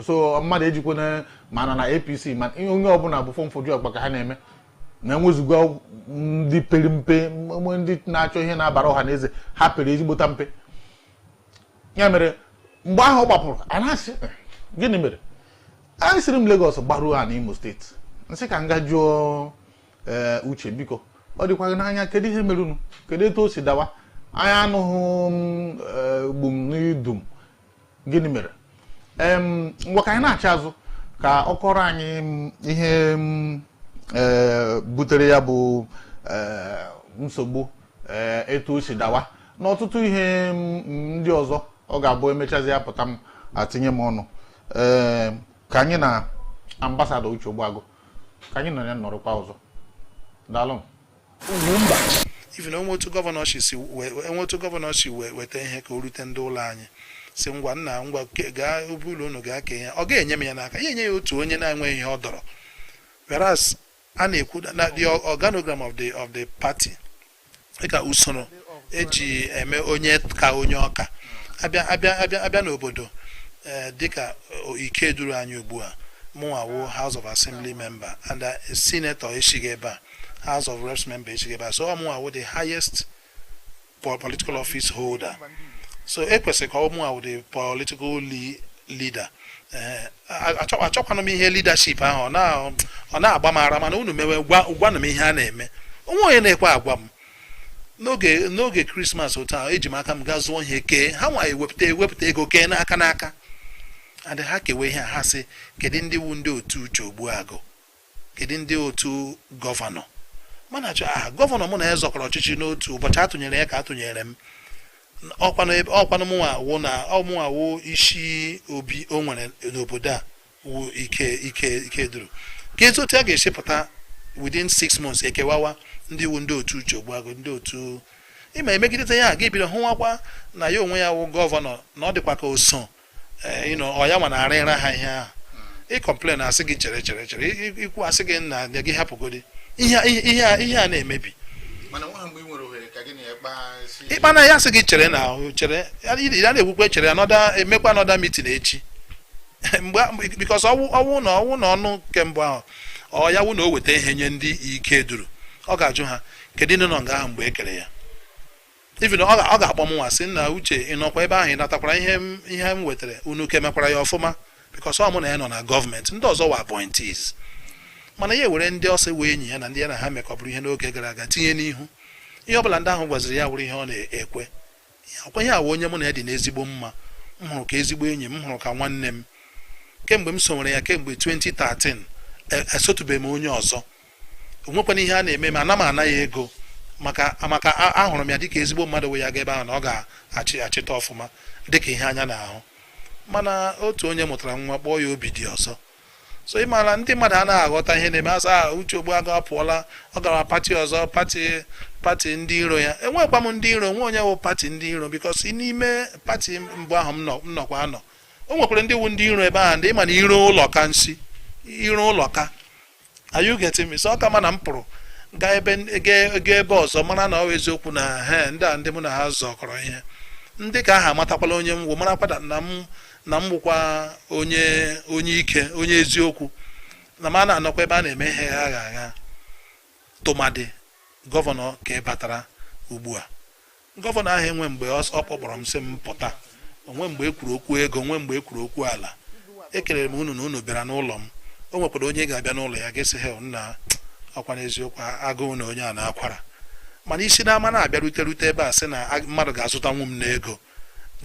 So mmadụ ejikwana mana na APC, ma onye ọbụla bụ fọmfoju ọkpa ka ha na-eme, na enwezuga ndị pere mpe, ndị na-achọ ihe na-abara ọha na eze, ha pere ezigbota mpe. Ya mere mgbe ahụ ọ gbapụrụ, a na-asị gịnị mere? Anyị siri m Lagos gbaruo ha n'Imo Steeti, nsị ka m ga jụọ ee Uche, biko, ọ dịkwa gị n'anya, kedu ihe mere unu? Kedu etu o si dawa? Anyị anụghị m gbum n'idum, gịnị mere? Ngwa, ka anyị na-achị azụ ka ọ kọrọ anyị ihe ee butere ya bụ nsogbu, etu o si dawa na ọtụtụ ihe ndị ọzọ. Ọ ga-abụ emechazi ya pụta m atinye m ọnụ. Ee, ka anyị na Ambassador Uche Ogbuagụ, ka anyị nọ ya nọrọkwa ọzọ. Daalụ. Ugwumba, even onwe otu gọvanọ si enwe otu gọvanọ si weta ihe ka o rute ndị ụlọ anyị, si ngwa nna, ngwa, gaa ebe ụlọ unu, gaa kee ya, ọ ga-enye m ya n'aka, ya enye ya otu onye na-enweghị ihe ọ dọrọ. Whereas a na-ekwu na the organogram of the party, dịka usoro eji eme onye ka onye ọka abịa n'obodo, dịka ike duru anyị ugbu a, mụnwa wụ House of Assembly member and senator esighị ebe a, House of Reps member esighị ebe a, so ọmụnwa wụ the highest political office holder, so ekwesịrị ka ọmụnwa wụ the political leader. Achọkwana m ihe leadership ahụ ọ na-agba m ara, mana unu mewe, gwanụ m ihe a na-eme. Onwe onye na-ekwe agwa m. N'oge Krismas otu ahụ, eji m aka m gaa zụọ ihe kee ha nwa, ewepụta ego kee n'aka n'aka, and ha kewe ihe a, ha sị, kedu ndị wu ndị otu Uche Ogbuagụ, kedu ndị otu gọvanọ? Mana achọ aha gọvanọ, mụ na ya zọkọrọ ọchịchị n'otu ụbọchị, atụnyere ya ka atụnyere m. Ọkwanụ mụnwa wụ na ọmụnwa wụ isi obi o nwere n'obodo a, wụ ike duru ka ezi otu a ga-esi pụta within 6 months ekewawa ndị wu ndị otu Uche Ogbuagụ, ndị otu ịma emegidete ya, ga-ebido hụwakwa na ya onwe ya wụ gọvanọ, na ọ dịkwa ka o so ọ ya nwa na-arịra ha ihe ahụ. Ị complain, asị gị chere, chere, chere. Ikwu, asị gị na gị hapụgodi ihe a na-emebi. Mana nwa mgbe ị nwere ohere ka gị na ya kpaa si Ịkpa na ya, sị gị chere na chere ya na-ekwukwe chere anọda, emekwa anọda meeting echi mgbe, because ọwụ na ọnụ kemgbe ahụ, ọ ya wụ na o weta ihe nye ndị ike duru, ọ ga-ajụ ha, kedu ndị nọ nga ahụ mgbe e kere ya? Even ọ ga-akpọ m nwa sị, "Nna Uche, ị nọkwa ebe ahụ? Ị natakwara ihe m wetara unu ka emekwara ya ọfụma?" Because ọ mụ na ya nọ na gọọmenti, ndị ọzọ wa appointees. Mana ya ewere ndị ọsọ wee enyi ya na ndị ya na ha mekọbụrụ ihe n'oge gara aga tinye n'ihu. Ihe ọbụla ndị ahụ gwaziri ya wụrụ ihe ọ na-ekwe. Ọkwa ihe awa onye mụ na ya dị n'ezigbo mma, m hụrụ ka ezigbo enyi m, hụrụ ka nwanne m. Kemgbe m sonwere ya, kemgbe 2013, esotubeghị m onye ọzọ. O nwekwana ihe a na-eme ma ana m ana ya ego, maka ahụrụ m ya dịka ezigbo mmadụ wee ya ga ebe ahụ na ọ ga-achị achịta ọfụma dịka ihe anya na-ahụ. Mana otu onye mụtara nwa kpọọ ya obi dị ọzọ. So ị maara, ndị mmadụ anaghị aghọta ihe na-eme. Asa Uche Ogbuagụ apụọla, ọ gara party ọzọ, party ndị iro ya. Enwekwa m ndị iro nwe onye wụ party ndị iro, because n'ime party mbụ ahụ m nọ, m nọkwa anọ, o nwekwara ndị wụ ndị iro ebe ahụ. Ndị ịma na iro ụlọ ka nsi iro ụlọ ka. Are you getting me? So ọ ka ma na m pụrụ gaa ebe ọzọ, mara na ọ bụ eziokwu na he ndị a, ndị mụ na ha zọkọrọ ihe, ndị ka aha amatakwala onye m wụ, marakwa na m wụkwa onye ike, onye eziokwu, na m a na-anọkwa ebe a na-eme ihe agha agha. Tụmadị gọvanọ ka ị batara ugbu a, gọvanọ ahụ enwe mgbe ọ kpọkpọrọ m sị m pụta, onwe mgbe e kwuru okwu ego, onwe mgbe e kwuru okwu ala. Ekelere m unu na unu bịara n'ụlọ m. O nwekwara onye ga-abịa n'ụlọ ya ga-esi he nna ọkwa n'eziokwu, agụụ na onye a na-akwara. Mana isi n'ama na-abịarute rute ebe a sị na mmadụ ga-azụtanwu m n'ego,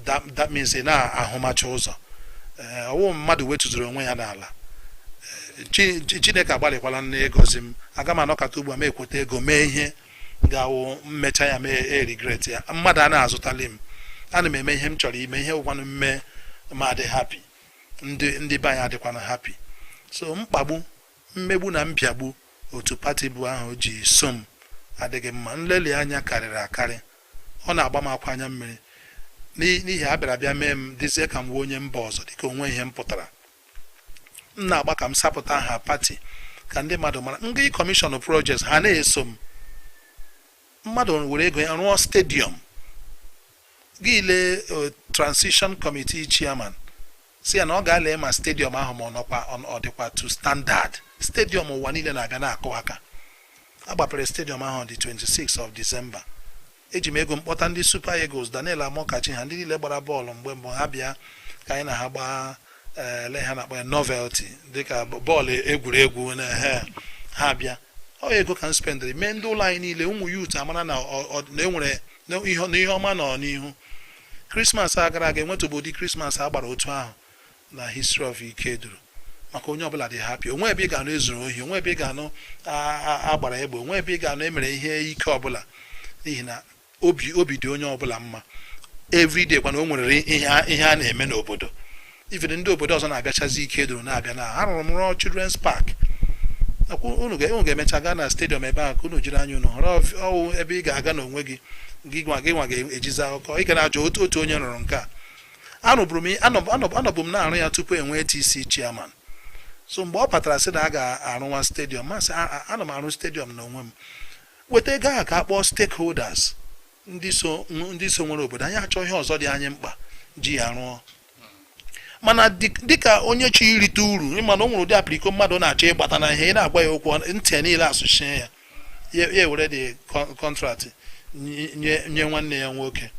that means ị na-ahụmacha ụzọ. Ee, ọwụ mmadụ wetụzuru onwe ya n'ala. Chineke agbalịkwala nna ịgọzi m. Aga m anọkọta ugbu a ma ekweta ego mee ihe ga-awụ mmecha ya mee e regret ya. Mmadụ a na-azụtali m, ana m eme ihe m chọrọ ime, ihe wụkwanụ mme ma adị happy, ndị be anyị adịkwana happy. So mkpagbu, mmegbu na mpịagbu otu party bụ ahụ ji so m adịghị mma. Nleli anya karịrị akarị, ọ na-agba m akwa anya mmiri n'ihi a bịara bịa mee m dịzie ka m wee onye mba ọzọ, dịka onwe ihe m pụtara. M na-agba ka m sapụta aha party ka ndị mmadụ mara ndị commission project ha na-eso m. Mmadụ were ego ya rụọ stadium, gị lee transition committee chairman si ya na ọ ga-ale ma stadium ahụ ma ọ nọkwa ọ dịkwa to standard. Stadium ụwa niile na-abịa na-akụ aka. Agbapere stadium ahụ dị 26 of December. Eji m ego mkpọta ndị Super Eagles, Daniel Amokachi ha, ndị niile gbara bọọlụ mgbe mbụ, ha bịa ka anyị na ha gbaa ele ha na-akpọ ya novelty, dịka bọọlụ egwuregwu na ha bịa. Ọ ego ka m spendịrị mee ndị ụlọ anyị niile, ụmụ youth amara na na enwere na ihe ọma nọ n'ihu. Krismas a gara aga, enwetụbụ ụdị Krismas a gbara otu ahụ na history of Ikeduru, maka onye ọbụla dị happy. Onwe ebe ị ga-anụ ezuru ohi, onwe ebe ị ga-anụ agbara egbe, onwe ebe ị ga-anụ emere ihe ike ọbụla, n'ihi na obi dị onye ọbụla mma. Everyday kwana o nwere ihe a na-eme n'obodo. Even ndị obodo ọzọ na-abịachazi Ikeduru, na-abịa na arụrụ m rụọ children's park. Unu ga-emecha gaa na stadium ebe ahụ ka unu jiri anya unu họrọ ọwụ ebe ị ga-aga n'onwe gị. Gị nwa ga-ejizi akụkọ ị ga na-ajụ otu onye rụrụ nke a. Anọbụ m na-arụ ya tupu enwee TC chairman. So mgbe ọ batara sị na a ga-arụwa stadium, masị ana m arụ stadium n'onwe m, weta ego ahụ ka a kpọọ stakeholders, ndị so nwere obodo anyị achọ ihe ọzọ dị anyị mkpa ji ya rụọ. Mana dịka onye chọ irite uru, ịma na o nwere ụdị apiriko mmadụ na-achọ ịgbata na ihe ị na-agwa ya okwu, ntị ya niile asụchie ya, ya ewere dị contract nye nwanne ya nwoke,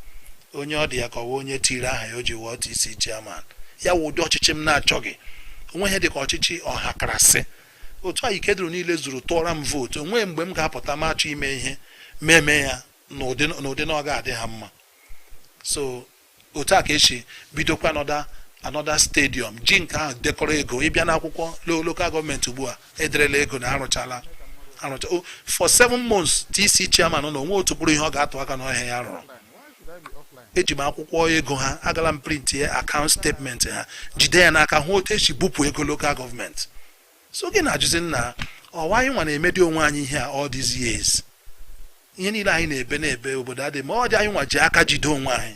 onye ọ dị ya ka ọ wụ onye tiri aha ya o ji wụọ TC chairman ya. Wụ ụdị ọchịchị m na-achọghị. Onwe ihe dịka ọchịchị ọhakarasị otu a Ikeduru niile zuru tụọra m vootu, onwe mgbe m ga-apụta ma achọ ime ihe meme ya n'ụdị na ọ ga-adị ha mma. So otu a ka esi bidokwa another stadium ji nke ahụ dekọrọ ego. Ịbịa n'akwụkwọ local gọọmenti ugbu a, ederela ego na arụchala arụcha. For 7 months TC chairman nọ, onwe otu kpụrụ ihe ọ ga-atụ aka n'ọhịa ya rụrụ. Eji m akwụkwọ ego ha, agala m print ya, account statement ha, jide ya n'aka, hụ otu esi bupụ ego local gọọmenti. So gị na-ajụzi nna ọwa anyị nwa na-emedi onwe anyị ihe a all these years, ihe niile anyị na-ebe na-ebe obodo adịghị ma ọ dị, anyị nwa ji aka jide onwe anyị.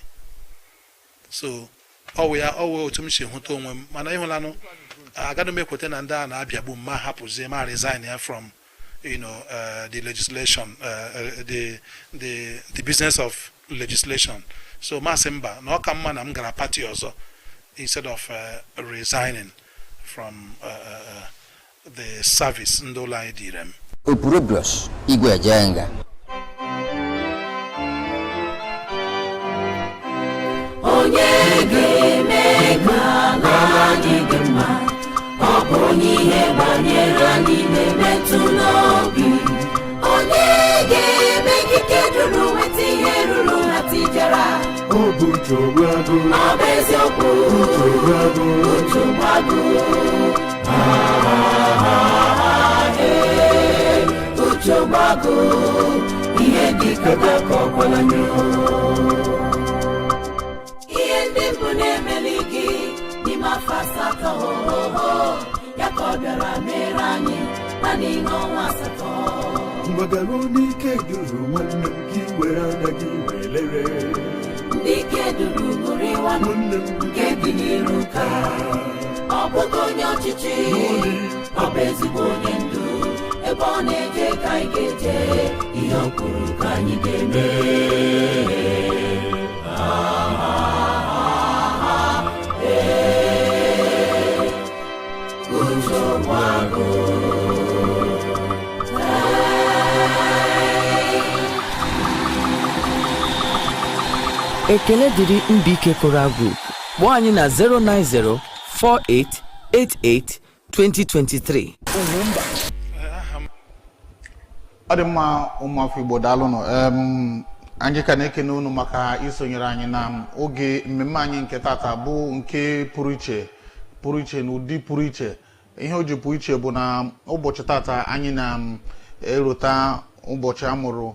So ọwụ ya ọwụ otu m si hụta onwe m. Mana ịhụlanụ, agaghị m ekweta na ndị a na-abịagbu m ma hapụzie, ma resign ya from the legislation, the business of legislation. So masị mba na ọ ka mma na m gara party ọzọ instead of resigning from the service ndị ụlọ anyị dịrị m. Opurobios Igwe Ejenga. Onye ga-eme ka ala anyị dị mma? Ọ bụ onye ihe banyere anyị na-emetụ n'obi. Onye ga-eme ka ike ruru nweta ihe ruru ha tijara? Ọ bụ Uche Ogbuagụ. Ọ bụ eziokwu. Uche Ogbuagụ. Uche Ogbuagụ. Ah, eh, Uche Ogbuagụ, ihe dị ka ga-akọkwala anyị. Ihe ndị mbụ na-emeli gị n'ime afọ 8, ya ka ọ bịara mere anyị naanị n'ọnwa 8. Mgbagaruo n'ike duru nwanne m ka ị were anya gị wee lere. Ndị ike duru ṅụrịwa nke dị n'iru, ka ọ bụghị onye ọchịchị, ọ bụ ezigbo onye ndu. Ebe ọ na-eje ka anyị ga-eje, ihe ọ kwuru ka anyị ga-eme. Ah, eh, Uche Ogbuagụ. Ekele dịrị Mbike Choral Group. Kpọọ anyị na 090 4888 2023. Ọ dị mma, ụmụafọ Igbo, daalụnụ. Anyị ka na-ekene unu maka isonyere anyị na oge mmemme anyị nke tata, bụ nke pụrụ iche, pụrụ iche n'ụdị pụrụ iche. Ihe o ji pụrụ iche bụ na ụbọchị tata anyị na-erota ụbọchị amụrụ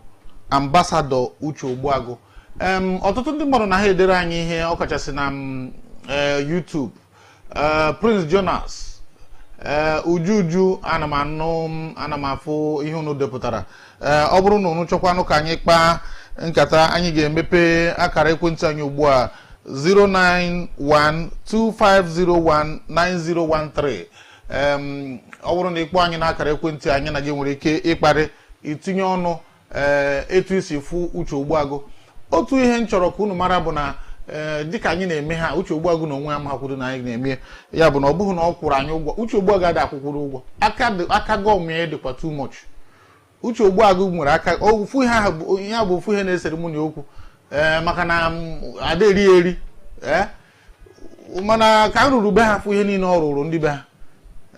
Ambassador Uche Ogbuagụ. Ọtụtụ ndị mmadụ na ha edere anyị ihe, ọkachasị na YouTube. Prince Jonas, ee, Uju, ana m anụ, ana m afụ ihe unu depụtara. Ee, ọ bụrụ na unu chọkwanụ ka anyị kpaa nkata, anyị ga-emepe akara ekwentị anyị ugbu a, 09125019013. Ọ bụrụ na ịkpọ anyị n'akara ekwentị anyị na gị nwere ike ịkparị, itinye ọnụ, ee, etu isi fụ Uche Ogbuagụ. Otu ihe m chọrọ ka unu mara bụ na, ee, dịka anyị na-eme ha, Uche Ogbuagụ na onwe ya makwuru na anyị na-eme ya, bụ na ọ bụghị na ọ kwụrụ anyị ụgwọ. Uche Ogbuagụ adị akwụkwụrụ ụgwọ. Aka aka gọọmenti dịkwa too much. Uche Ogbuagụ nwere aka ofu ihe ahụ bụ ihe bụ ofu ihe na-esere mụ na okwu, ee, maka na ada eri eri. Ee, mana ka m ruru be ha, fụ ihe niile ọ rụrụ ndị be ha,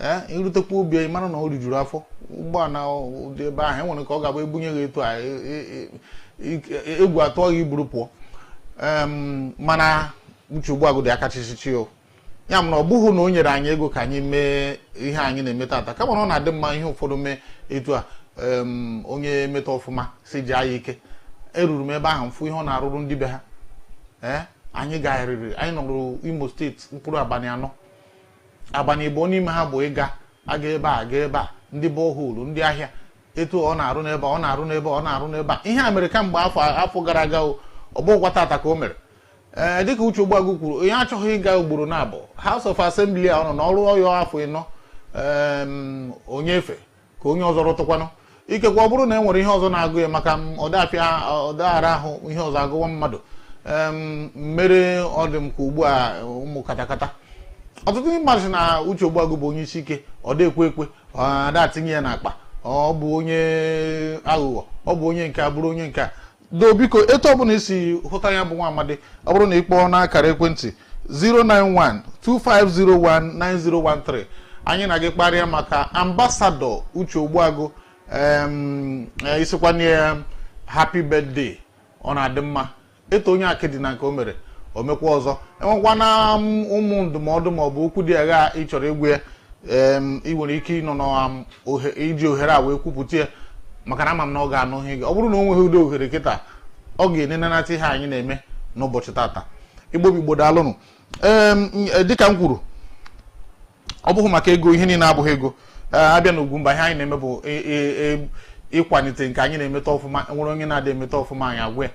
ee, irutekwa obi anyị mara na o rijuru afọ. Ụgbọala ụdị ebe ahụ enwere ka ọ ga-abụ ebunye gị etu a, egwu atụọ gị iburu pụọ. Mana Uche Ogbuagụ dị aka chichichi o ya mana ọ bụghị na o nyere anyị ego ka anyị mee ihe anyị na-eme tata, kama na ọ na-adị mma ihe ụfọdụ mee etu a. Onye meta ọfụma si ji anya ike. Eruru m ebe ahụ, mfụ ihe ọ na-arụrụ ndị be ha. Ee, anyị gagharịrị, anyị nọrọ Imo Steeti mkpụrụ abalị 4. Abalị 2 n'ime ha bụ ịga aga ebe a, aga ebe a, ndị borehole, ndị ahịa, etu ọ na-arụ n'ebe a, ọ na-arụ n'ebe a, ọ na-arụ n'ebe a. Ihe a mere kamgbe afọ afọ gara aga o, ọ bụghịkwa tata ka o mere. Ee, dịka Uche Ogbuagụ kwuru, onye achọghị ịga ugboro na abụọ House of Assembly a, ọ nọ n'ọrụ ọyọ afọ 4, onye efe ka onye ọzọ rụtụkwanụ. Ikekwe ọ bụrụ na e nwere ihe ọzọ na-agụ ya, maka ọdafịa ọdaghara ahụ, ihe ọzọ agụwa mmadụ. Mere ọ dị m ka ugbu a ụmụ katakata. Ọtụtụ ndị mmadụ sị na Uche Ogbuagụ bụ onye isi ike, ọ dị ekwe ekwe, ọ ada atinye ya n'akpa, ọ bụ onye aghụghọ, ọ bụ onye nke a, bụrụ onye nke a do. Biko, etu ọbụla isi hụta ya bụ nwa amadi, ọ bụrụ na ị kpọọ n'akara ekwentị 09125019013, anyị na gị kparịa maka Ambassador Uche Ogbuagụ. Isikwana ya happy birthday, ọ na-adị mma. Eto onye akịdị na nke o mere, o mekwa ọzọ. Enwekwana ụmụ ndụmọdụ maọbụ okwu dị agha ị chọrọ ịgwa ya, ị nwere ike ịnọ na iji ohere a wee kwupụta ya, maka na ama m na ọ ga-anụ ihe gị. Ọ bụrụ na o nweghị ụdị ohere kịta, ọ ga-enenanata ihe anyị na-eme n'ụbọchị tata. Igbo bụ Igbo, daalụnụ. Ee, dịka m kwuru, ọ bụghị maka ego, ihe niile abụghị ego. Ee, abịa na Ugwumba, ihe anyị na-eme bụ ịkwalite nke anyị na-emeta ọfụma. Nwere onye na-adị emeta ọfụma, anyị agwa ya.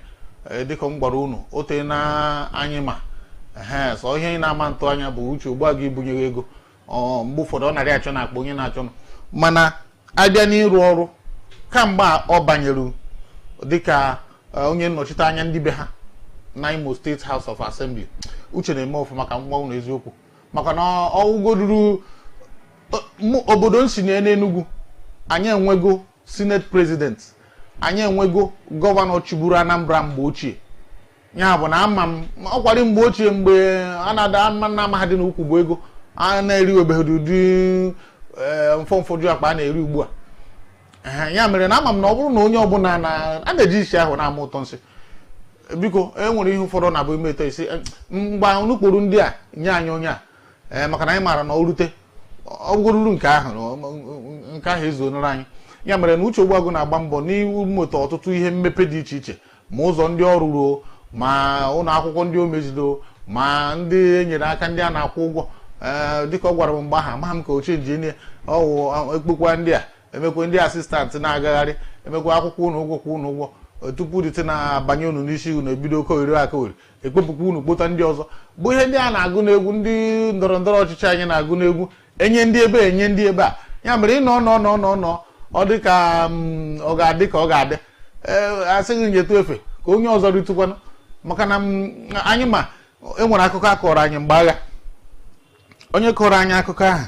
Ee, dịka m gwara unu, o tee na anyị ma ehe sọ ihe anyị na-ama ntụ anya bụ Uche Ogbuagụ ibunyeghị ego. Ọ mgbe ụfọdụ ọ narị achọ na akpa onye na-achọ, mana abịa n'ịrụ ọrụ, kamgbe a ọ banyere dịka onye nnọchite anya ndị be ha na Imo State House of Assembly, Uche na-eme ọfụma. Ka m gwa unu eziokwu, maka na ọwụgoduru obodo nsi na n'Enugu, anyị enwego Senate President, anyị enwego gọvanọ chịburu Anambra mgbe ochie. Ya bụ na ama m ọkwari mgbe ochie, mgbe a na-ada ama na ama ha dị n'ukwu bụ ego a na-eriwebeghị ụdị mfọmfọju akpa a na-eri ugbu a. Ya mere na ama m na ọ bụrụ na onye ọbụla a na-eji isi ahụ na-ama ụtọ nsị, biko, e nwere ihe ụfọdụ na-abụ ime eto isi mgba nukpuru ndị a nye anyị onye a, ee, maka na anyị maara na ọ rute ọ bụgoruru nke ahụ, nke ahụ ezuonara anyị. Ya mere na Uche Ogbuagụ na-agba mbọ n'imụta ọtụtụ ihe mmepe dị iche iche, ma ụzọ ndị ọrụ ruo, ma ụlọ akwụkwọ ndị o mezido, ma ndị e nyere aka, ndị a na-akwụ ụgwọ. Ee, dịka ọ gwara m mgbe ahụ, amaghị m ka ochie njinie ọwụ ekpekwa ndị a emekwe ndị assistant na-agagharị emekwa akwụkwọ ụnụ ụgwọ, kwụ ụnụ ụgwọ tupu dịte na-abanye unu n'isi, unu ebido oke oriri aka ori ekpepụkwa unu kpota ndị ọzọ, bụ ihe ndị a na-agụ n'egwu, ndị ndọrọ ndọrọ ọchịchị anyị na-agụ n'egwu, enye ndị ebe, enye ndị ebe a. Ya mere ịnọ nọ nọ nọ nọ, ọ dị ka ọ ga-adị ka ọ ga-adị, ee, asịghị nyetụ efe ka onye ọzọ ritụkwanụ, maka na anyị ma enwere akụkọ a kọrọ anyị mgbe agha. Onye kọrọ anyị akụkọ ahụ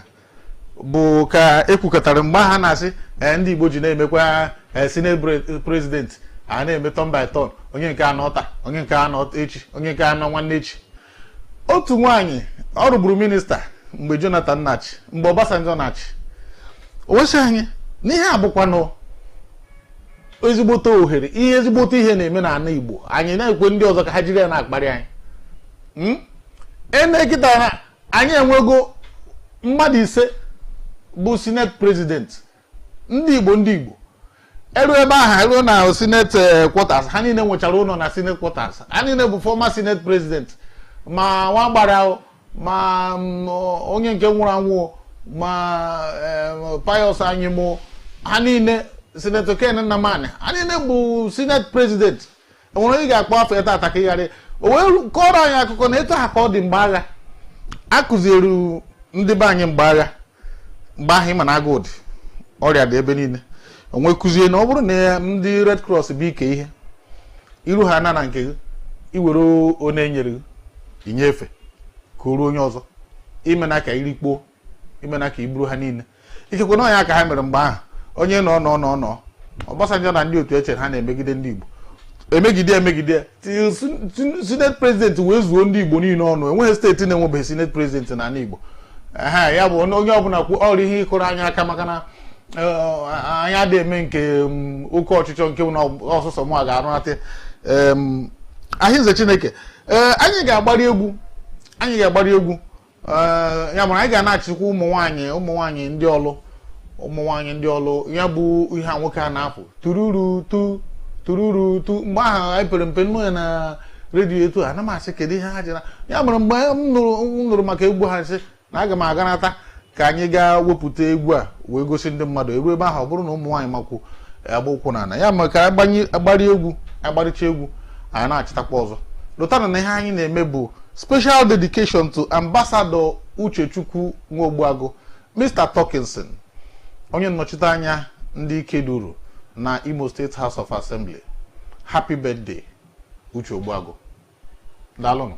bụ ka ekwukọtara mgbe ahụ a na-asị ndị Igbo ji na-emekwa senate president, a na-eme turn by turn, onye nke anọ taa, onye nke anọ echi, onye nke anọ nwanne echi. Otu nwaanyị ọ rụburu minista mgbe Jonathan na-achị, mgbe Obasanjo na-achị, o wesị anyị na ihe a bụkwanụ ezigbote ohere, ihe ezigbote ihe na-eme n'ala Igbo, anyị na-ekwe ndị ọzọ ka ha jiri ya na-akparị anyị. Ene kịta na anyị enwego mmadụ 5 bụ senate president ndị Igbo. Ndị Igbo eru ebe ahụ eruo na senate quarters, ha niile nwechara ụlọ na senate quarters, ha niile bụ former senate president, ma nwa gbara, ma onye nke nwụrụ anwụ, ma Pius Anyịmụ, ha niile, Senator Ken Nnamani, ha niile bụ senate president. Enwere onye ga-akpọ afọ ya tata ka ịghara o wee kọrọ anyị akụkọ na etu ha ka ọ dị mgbe agha a kụziere ndị be anyị mgbe agha, mgbe ahụ ịma na agụụ dị, ọrịa dị ebe niile. Onwe kụzie na ọ bụrụ na ndị Red Cross bụ ike ihe iru ha na na nke gị, iwere onye enyere gị inyefe ka o ruo onye ọzọ, ime na ka irikpuo, ime na ka iburu ha niile. Ikekwe na ọnya ka ha mere mgbe ahụ, onye nọ nọ nọ nọ Obasanjo na ndị otu echere ha na-emegide ndị Igbo, emegide emegide till senate president wee zuo ndị Igbo niile ọnụ. Enweghị steeti na-enwebeghị senate president n'ala Igbo. Ehe, ya bụ onye ọbụla kwu ọrụ ihe ịkụrụ anyị aka, maka na anyị adịghị eme nke oke ọchịchọ nke na ọsụsọ mụ a ga-arụnata ahịnze Chineke. Ee, anyị ga-agbari egwu, anyị ga-agbari egwu. Ee, ya mere anyị ga na-achịkwa ụmụ nwaanyị, ụmụ nwaanyị ndị ọlụ, ụmụ nwaanyị ndị ọlụ. Ya bụ ihe a nwoke a na-apụ tururu tu tururu tu mgbe ahụ anyị pere mpe, nnu ya na redio etu a, ana m asị kedu ihe ha ji na ya mere. Mgbe m nụrụ maka egwu ha, sị na aga m aganata ka anyị gaa wepụta egwu a wee gosi ndị mmadụ. Eru ebe ahụ, ọ bụrụ na ụmụ nwaanyị makwu agba ụkwụ n'ala ya, ma ka agbari egwu, agbaricha egwu, anyị na-achịtakwa ọzọ. Lụtana na ihe anyị na-eme bụ special dedication to Ambassador Uchechukwu Nwogbuagụ, Mr. Talkinson, onye nnọchite anya ndị Ikeduru na Imo State House of Assembly. Happy birthday, Uche Ogbuagụ, daalụnụ.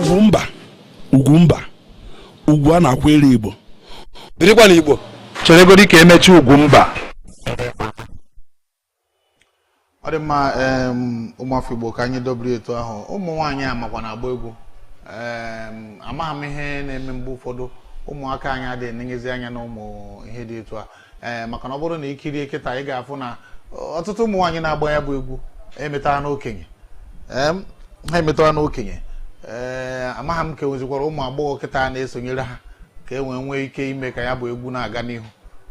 Ugwumba, Ugwumba, ugwu a na-akwanyere Igbo. Birikwa n'Igbo. Cheregodi ka emechi Ugwumba. Ọ dị mma. Ụmụafọ Igbo, ka anyị dobiri etu ahụ. Ụmụ nwaanyị amakwa na-agba egwu. Amaghị m ihe na-eme mgbe ụfọdụ ụmụaka anyị adịghị enenyezi anya na ụmụ ihe dị etu a, ee, maka na ọ bụrụ na ikirie kịta, ị ga-afụ na ọtụtụ ụmụ nwaanyị na-agba ya bụ egwu emetara n'okenye. Ha emetara n'okenye. Ee, amaghị m ka enwezikwara ụmụ agbọghọ kịta na-esonyere ha ka e wee nwee ike ime ka ya bụ egwu na-aga n'ihu.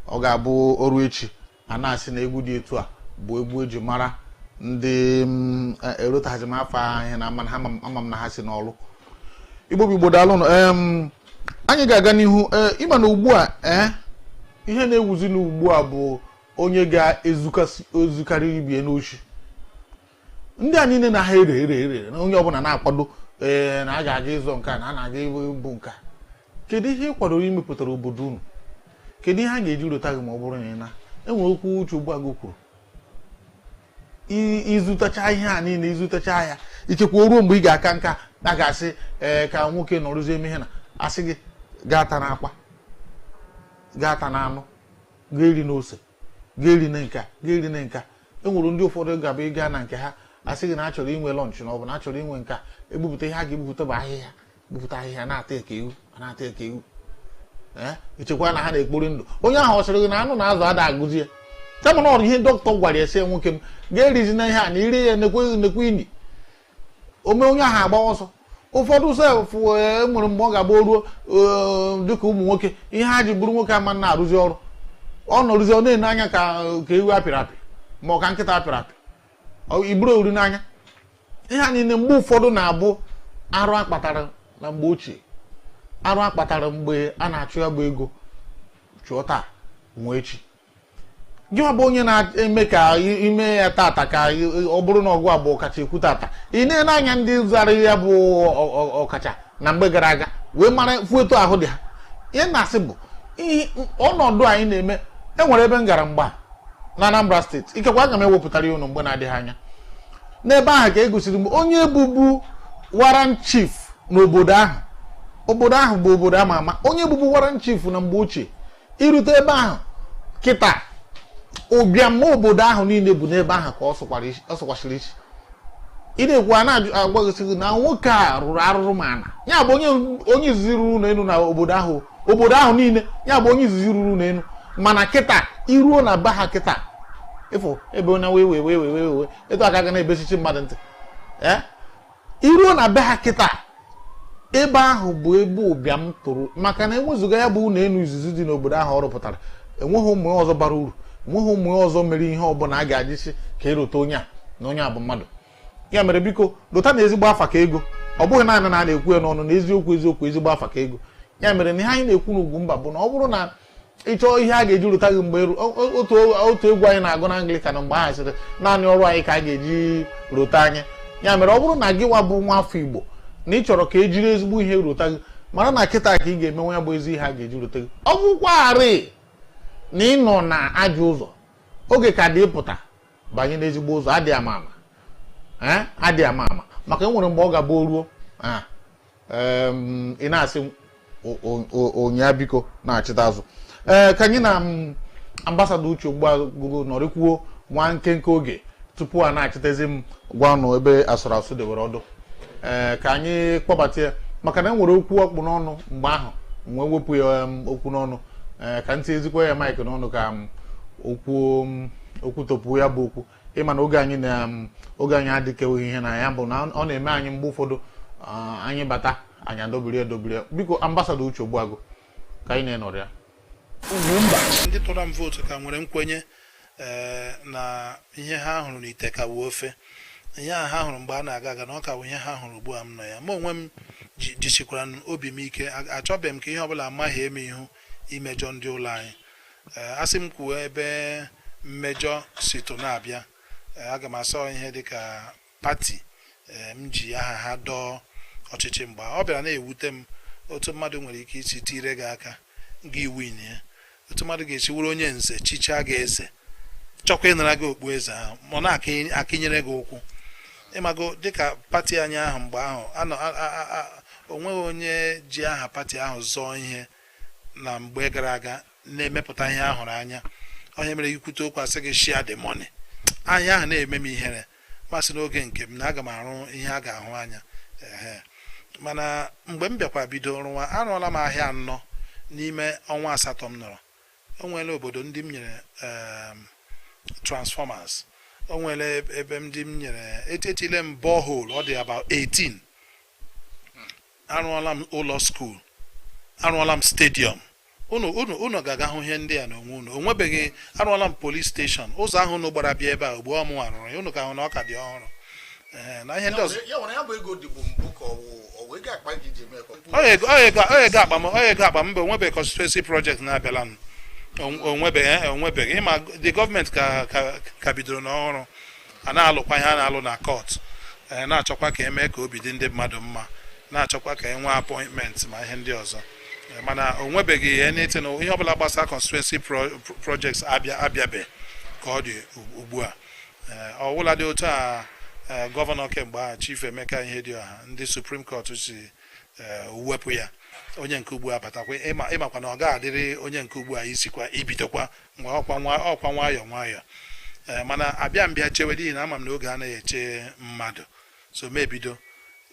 Ọ ga-abụ oru echi a na-asị na egwu dị etu a bụ egwu eji mara ndị erotaghazi m afọ ahụ na ama ama m na ha si n'ọlụ Igbo bụ Igbo. Daalụnụ. Anyị ga-aga n'ihu. Ee, ịma na ugbu a, ee, ihe na-ewuzi n'ugbu a bụ onye ga-ezukasị ozukarị ibie n'ochi. Ndị a niile na ha ere ere ere na onye ọbụla na-akwado, ee, na a ga-aga ịzọ nke a, na a na-aga ịbụ nke a. Kedu ihe ị kwadoro imepụtara obodo unu? Kedu ihe a ga-eji rota gị ma ọ bụrụ na ị na enwere okwu uche ugbu a gị kwuru? Ịzụtacha ihe a niile, ịzụtacha ya, ikekwe o ruo mgbe ị ga-aka nka, a ga-asị, ee, ka nwoke nọrụzie eme ihe na asị gị gaa ta n'akwa, gaa ta n'anụ, gaa eri n'ose, gaa eri na nka, gaa eri na nka. E nwere ndị ụfọdụ ga-abụ ịga na nke ha, asị gị na a chọrọ inwe lunch, na ọ bụ na a chọrọ inwe nka, ebupụta ihe a ga-ebupụta bụ ahịhịa, bupụta ahịhịa na-ata eke ewu, na-ata eke ewu. Ee, echekwa na ha na-ekpori ndụ. Onye ahụ ọ sịrị gị na anụ na azụ ada agụzi ya, kama na ọrụ ihe dọkịta gwara ya sị ya, nwoke m ga-erizi na ihe a na iri ya nekwe nekwe ini ome. Onye ahụ agbawa ọsọ. Ụfọdụ sef e nwere mgbe ọ ga-agba ruo dịka ụmụ nwoke, ihe ha ji bụrụ nwoke ama na-arụzi ọrụ, ọ nọrụzi, ọ na-ene anya ka ewu apịrị apị ma ọ ka nkịta apịrị apị. Iburu ori n'anya. Ihe a niile mgbe ụfọdụ na-abụ arụ akpatara na mgbe ochie, arụ akpatara mgbe a na-achụ ya bụ ego chụọ taa nwee echi. Gị bụ onye na-eme ka ime ya tata, ka ọ bụrụ na ọgụ abụọ ọkacha ekwu tata, ị na-ene anya ndị zara ya bụ ọkacha na mgbe gara aga wee mara fụ etu ahụ dị ha. Ihe na-asị bụ ihe ọnọdụ anyị na-eme. Enwere ebe m gara mgba na Anambra Steeti, ikekwe aga m ewepụtara ya unu mgbe na-adịghị anya. N'ebe ahụ ka e gosiri m onye bụbu warrant chief n'obodo ahụ. Obodo ahụ bụ obodo ama ama. Onye bụbu warrant chief na mgbe ochie, irute ebe ahụ kịta, ụbịam obodo ahụ niile bụ n'ebe ahụ ka ọ sụkwasịrị isi. Ị na-ekwu, a na-agwaghịsị gị na nwoke a rụrụ arụrụ ma ana ya bụ onye izizi ruru ụlọ elu na obodo ahụ, obodo ahụ niile, ya bụ onye izizi ruru ụlọ elu. Mana kịta, iruo na be ha kịta, ịfụ ebe onye wee wee wee wee wee wee etu aka ga na-ebesichi mmadụ ntị. Ee, iruo na be ha kịta, ebe ahụ bụ ebe ụbịam tụrụ, maka na enwezụga ya bụ ụlọ elu izizi dị n'obodo ahụ ọ rụpụtara, enweghị ụmụ ya ọzọ bara uru, enweghị ụmụ ya ọzọ mere ihe ọbụla a ga-ajisi ka erote onye a na onye a bụ mmadụ. Ya mere, biko, lụta na ezigbo afa ka ego. Ọ bụghị naanị na a na-ekwu ya n'ọnụ, na eziokwu eziokwu, ezigbo afa ka ego. Ya mere na ihe anyị na-ekwu n'Ugwumba bụ na ọ bụrụ na ị chọọ ihe a ga-eji rụta gị mgbe otu egwu anyị na-agụ na Anglican mgbe ahụ sịrị naanị ọrụ anyị ka a ga-eji rụta anyị. Ya mere, ọ bụrụ na gị nwa bụ nwa afọ Igbo na ị chọrọ ka e jiri ezigbo ihe rụta gị, mara na kịta ka ị ga-emenwe ya bụ ezi ihe a ga-eji rụta gị. Ọ bụkwarị na ị nọ na ajọ ụzọ, oge ka dị ịpụta banye n'ezigbo ụzọ. Adị ama ama, ee, adị ama ama, maka e nwere mgbe ọ ga-abụ ruo, ị na-asị onya biko na-achịta azụ. Ee, ka anyị na ambassador Uche Ogbuagụ nọrịkwuo nwa nkenke oge tupu a na-achịtazi m gwa ụnụ ebe asụrụ asụ dewere ọdụ. Ee, ka anyị kpọbata ya, maka na e nwere okwu ọkpụ n'ọnụ mgbe ahụ m wee wepụ ya okwu n'ọnụ. Ee, ka ntị ezikwa ya mic n'ọnụ ka m okwu topuo ya bụ okwu. Ịma na oge anyị na oge anyị adịkeweghị ihe na ya bụ na ọ na-eme anyị mgbe ụfọdụ, anyị bata, anyị adọbiri edobiri. Biko, ambassador Uche Ogbuagụ, ka anyị na-enọrọ ya. Ugwumba. Ndị tụrụ m vootu ka nwere nkwenye, ee, na ihe ha hụrụ n'ite ka wuo ofe. Ihe a ha hụrụ mgbe a na-aga aga na ọ ka bụ ihe ha hụrụ ugbu a m nọ ya. Ma onwe m jisikwara obi m ike. Achọbeghị m ka ihe ọbụla amaghị eme ihu imejọ ndị ụlọ anyị. Ee, asị m kwuo ebe mmejọ si tụ na-abịa. Ee, aga m asọ ihe dịka pati, ee, m ji aha ha dọọ ọchịchị mgbe ọ bịara na-ewute m otu mmadụ nwere ike isi tire gị aka gị win ya, otu mmadụ ga-esi wuru onye nze chichaa gị eze, chọkwa ịnara gị okpu eze ahụ, ma ọ na-akịnyere gị ụkwụ. Ịmago dịka pati anyị ahụ mgbe ahụ anọ Onweghị onye ji aha pati ahụ zọọ ihe na mgbe gara aga na-emepụta ihe a hụrụ anya. Onye mere ikwute okwu, asị gị share the money. Anya ahụ na-eme m ihere, masị n'oge nke m na aga m arụ ihe a ga-ahụ anya. Ehe, mana mgbe m bịakwa bido rụwa, arụọla m ahịa 4 n'ime ọnwa 8 m nọrọ. O nwere obodo ndị m nyere transformers, o nwere ebe ndị m nyere, etile m borehole, ọ dị about 18. Arụọla m ụlọ school, arụọla m stadium. Unu ga-aga hụ ihe ndị a n'onwe unu. O nwebeghị. Arụọla m police station. Ụzọ ahụ unu gbara bịa ebe a ugbu ọmụ arụrụ ya, unu ga-ahụ na ọ ka dị ọhụrụ. Ee, na ihe ndị ọzọ. Ya nwere ya bụ ego dịbụ mbụ ka ọ wụ ego akpa gị ji eme ka Ọ ego akpa m, ọ ego akpa m bụ. Onwebeghị constituency project na-abịala m. Onwebeghị. Ịma the gọọmenti ka bidoro n'ọhụrụ, a na-alụkwa ihe a na-alụ na court, ee, na-achọkwa ka emee ka obi dị ndị mmadụ mma, na-achọkwa ka e nwee appointment ma ihe ndị ọzọ. Ee, mana onwebeghị anything, ihe ọbụla gbasara constituency projects abịabe ka ọ dị ugbu a. Ee, ọwụla dị otu a, ee, gọvanọ kemgbe ahụ, Chief Emeka Ihedioha, ndị Supreme Court si ee, wepụ ya, onye nke ugbu a batakwa. Ịmakwa na ọ ga-adịrị onye nke ugbu a isikwa ibidokwa mgbe ọkwa nwayọọ nwayọọ. Ee, mana abịa mbịa chewe, n'ihi na ama m na oge anaghị eche mmadụ, so m ebido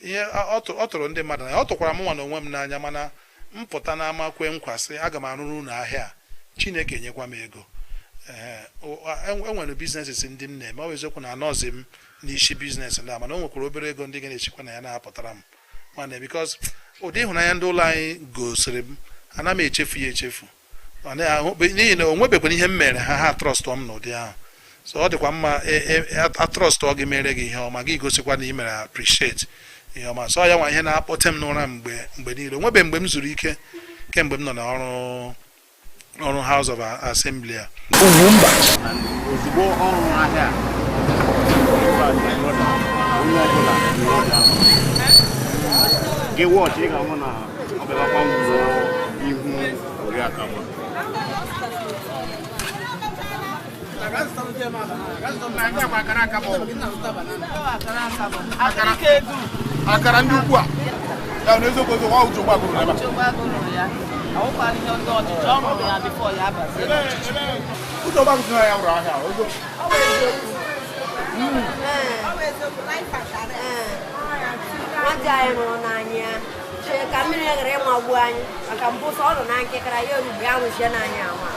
ihe. Ọ tụrụ ndị mmadụ n'anya, ọ tụkwara m nwa na onwe m n'anya, mana mpụta n'ama kwe nkwa sị aga m arụrụ unu ahịa a, Chineke nyekwa m ego. Ee, enwere businesses ndị m na-eme. Ọ bụ eziokwu na anọzi m n'isi business ndị a, mana o nwekwara obere ego ndị ga na-echikwa na ya na-apụtara m, mana because ụdị ịhụnanya ndị ụlọ anyị gosiri m, ana m echefu ya echefu. Ọ na-ahụ, n'ihi na o nwebekwana ihe m mere ha, ha trust m n'ụdị ahụ. So ọ dịkwa mma atrust ọ gị mere gị ihe ọma, gị gosikwa na ị mere appreciate ihe ọma. So ya nwa ihe na-akpọte m n'ụra mgbe mgbe niile. Onwebe mgbe m zuru ike kemgbe m nọ n'ọrụ ọrụ House of Assembly a. Ugwumba. Ozugbo ọ rụrụ ahịa a, my brother, onye ọbụla nwere obi aṅụrị. Gị wọchị, ị ga-ahụ na ọ bịakwa nwụọ ihu oriakụ agba. Akara ndị ukwu a ya na eziokwu eziokwu, ọ Uche Ogbuagụ rụrụ ebe a. Ọwụkwara ihe ndị ọchịchị ọ rụrụ ya before ya abazie n'ọchịchị. Uche Ogbuagụ sị na ya rụrụ ahịa a, eziokwu. Nwadị anyị rụrụ n'anya chee ka mmiri ghara ịmagbu anyị, maka mbụ sọ ọ nọ na nkịkara ya erugbe ya rụzie n'anya anwa.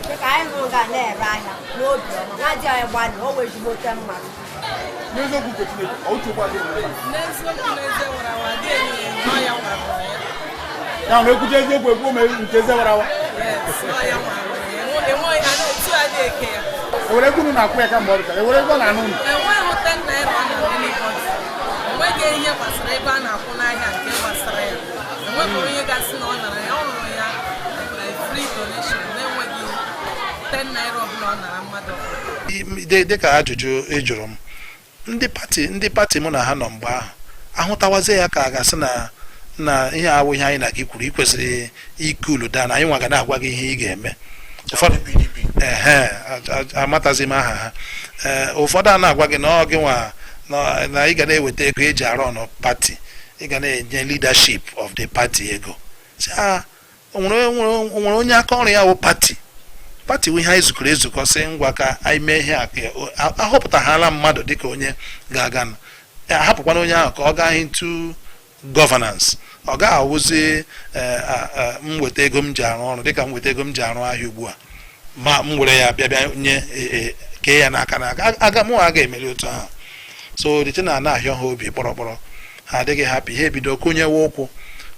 Chee ka anyị nụ ga na-ere ahịa n'obi ọma. Nwadị anyị gbalị o wee ezigbote mmadụ. N'eziokwu nke Chineke, ọ Uche Ogbuagụ rụrụ ebe a. N'eziokwu n'ezie, nwere awa dị enyi ya, ọ ya nwara ya. Ya na ekwucha eziokwu, ekwuo ma nke eze wara awa. Yes, ọ ya nwara ya. Enweghị ana otu a dị eke ya. Ewere ego unu na-akwụ ya kamgbe ọ dịchara, ewere ego ọ na-anụ unu. Enweghị ₦10 ọ na anybody. Enweghị ihe gbasara ebe a na-akwụ n'ahịa nke gbasara ya. Enweghị onye gasị na ọ nara ya, ọ rụrụ ya free donation na-enweghị ₦10 ọbụla ọ nara mmadụ ọbụla. Dịka ajụjụ ị jụrụ m, ndị pati mụ na ha nọ mgbe ahụ ahụtawazie ya ka a ga-asị na ihe awụ ihe anyị na gị kwuru, ị kwesịrị ikulu down, anyị nwa ga na-agwa gị ihe ị ga-eme. Ụfọdụ, ehe, amatazi m aha ha. Ee, ụfọdụ a na-agwa gị na ọ gị nwa na ị ga na-eweta ego eji arụ ọnụ pati, ị ga na-enye leadership of the party ego. Sị, a o nwere onye aka ọrụ ya wụ pati. Pati wụ ihe anyị zukọrọ ezukọ sị ngwa ka anyị mee ihe a, ka ahọpụtaghala mmadụ dịka onye ga-aga nụ, ahapụkwana onye ahụ ka ọ gaa into governance. Ọ gaghị awụzi m weta ego m ji arụ ọrụ, dịka m weta ego m ji arụ ahịa ugbu a, ma m were ya bịa bịa nye kee ya n'aka n'aka. Aga mụ aga emeli otu ahụ. So the thing na na-ahịọ ha obi kpọrọ kpọrọ, ha adịghị hapụ ihe ebido kụnyewe ụkwụ,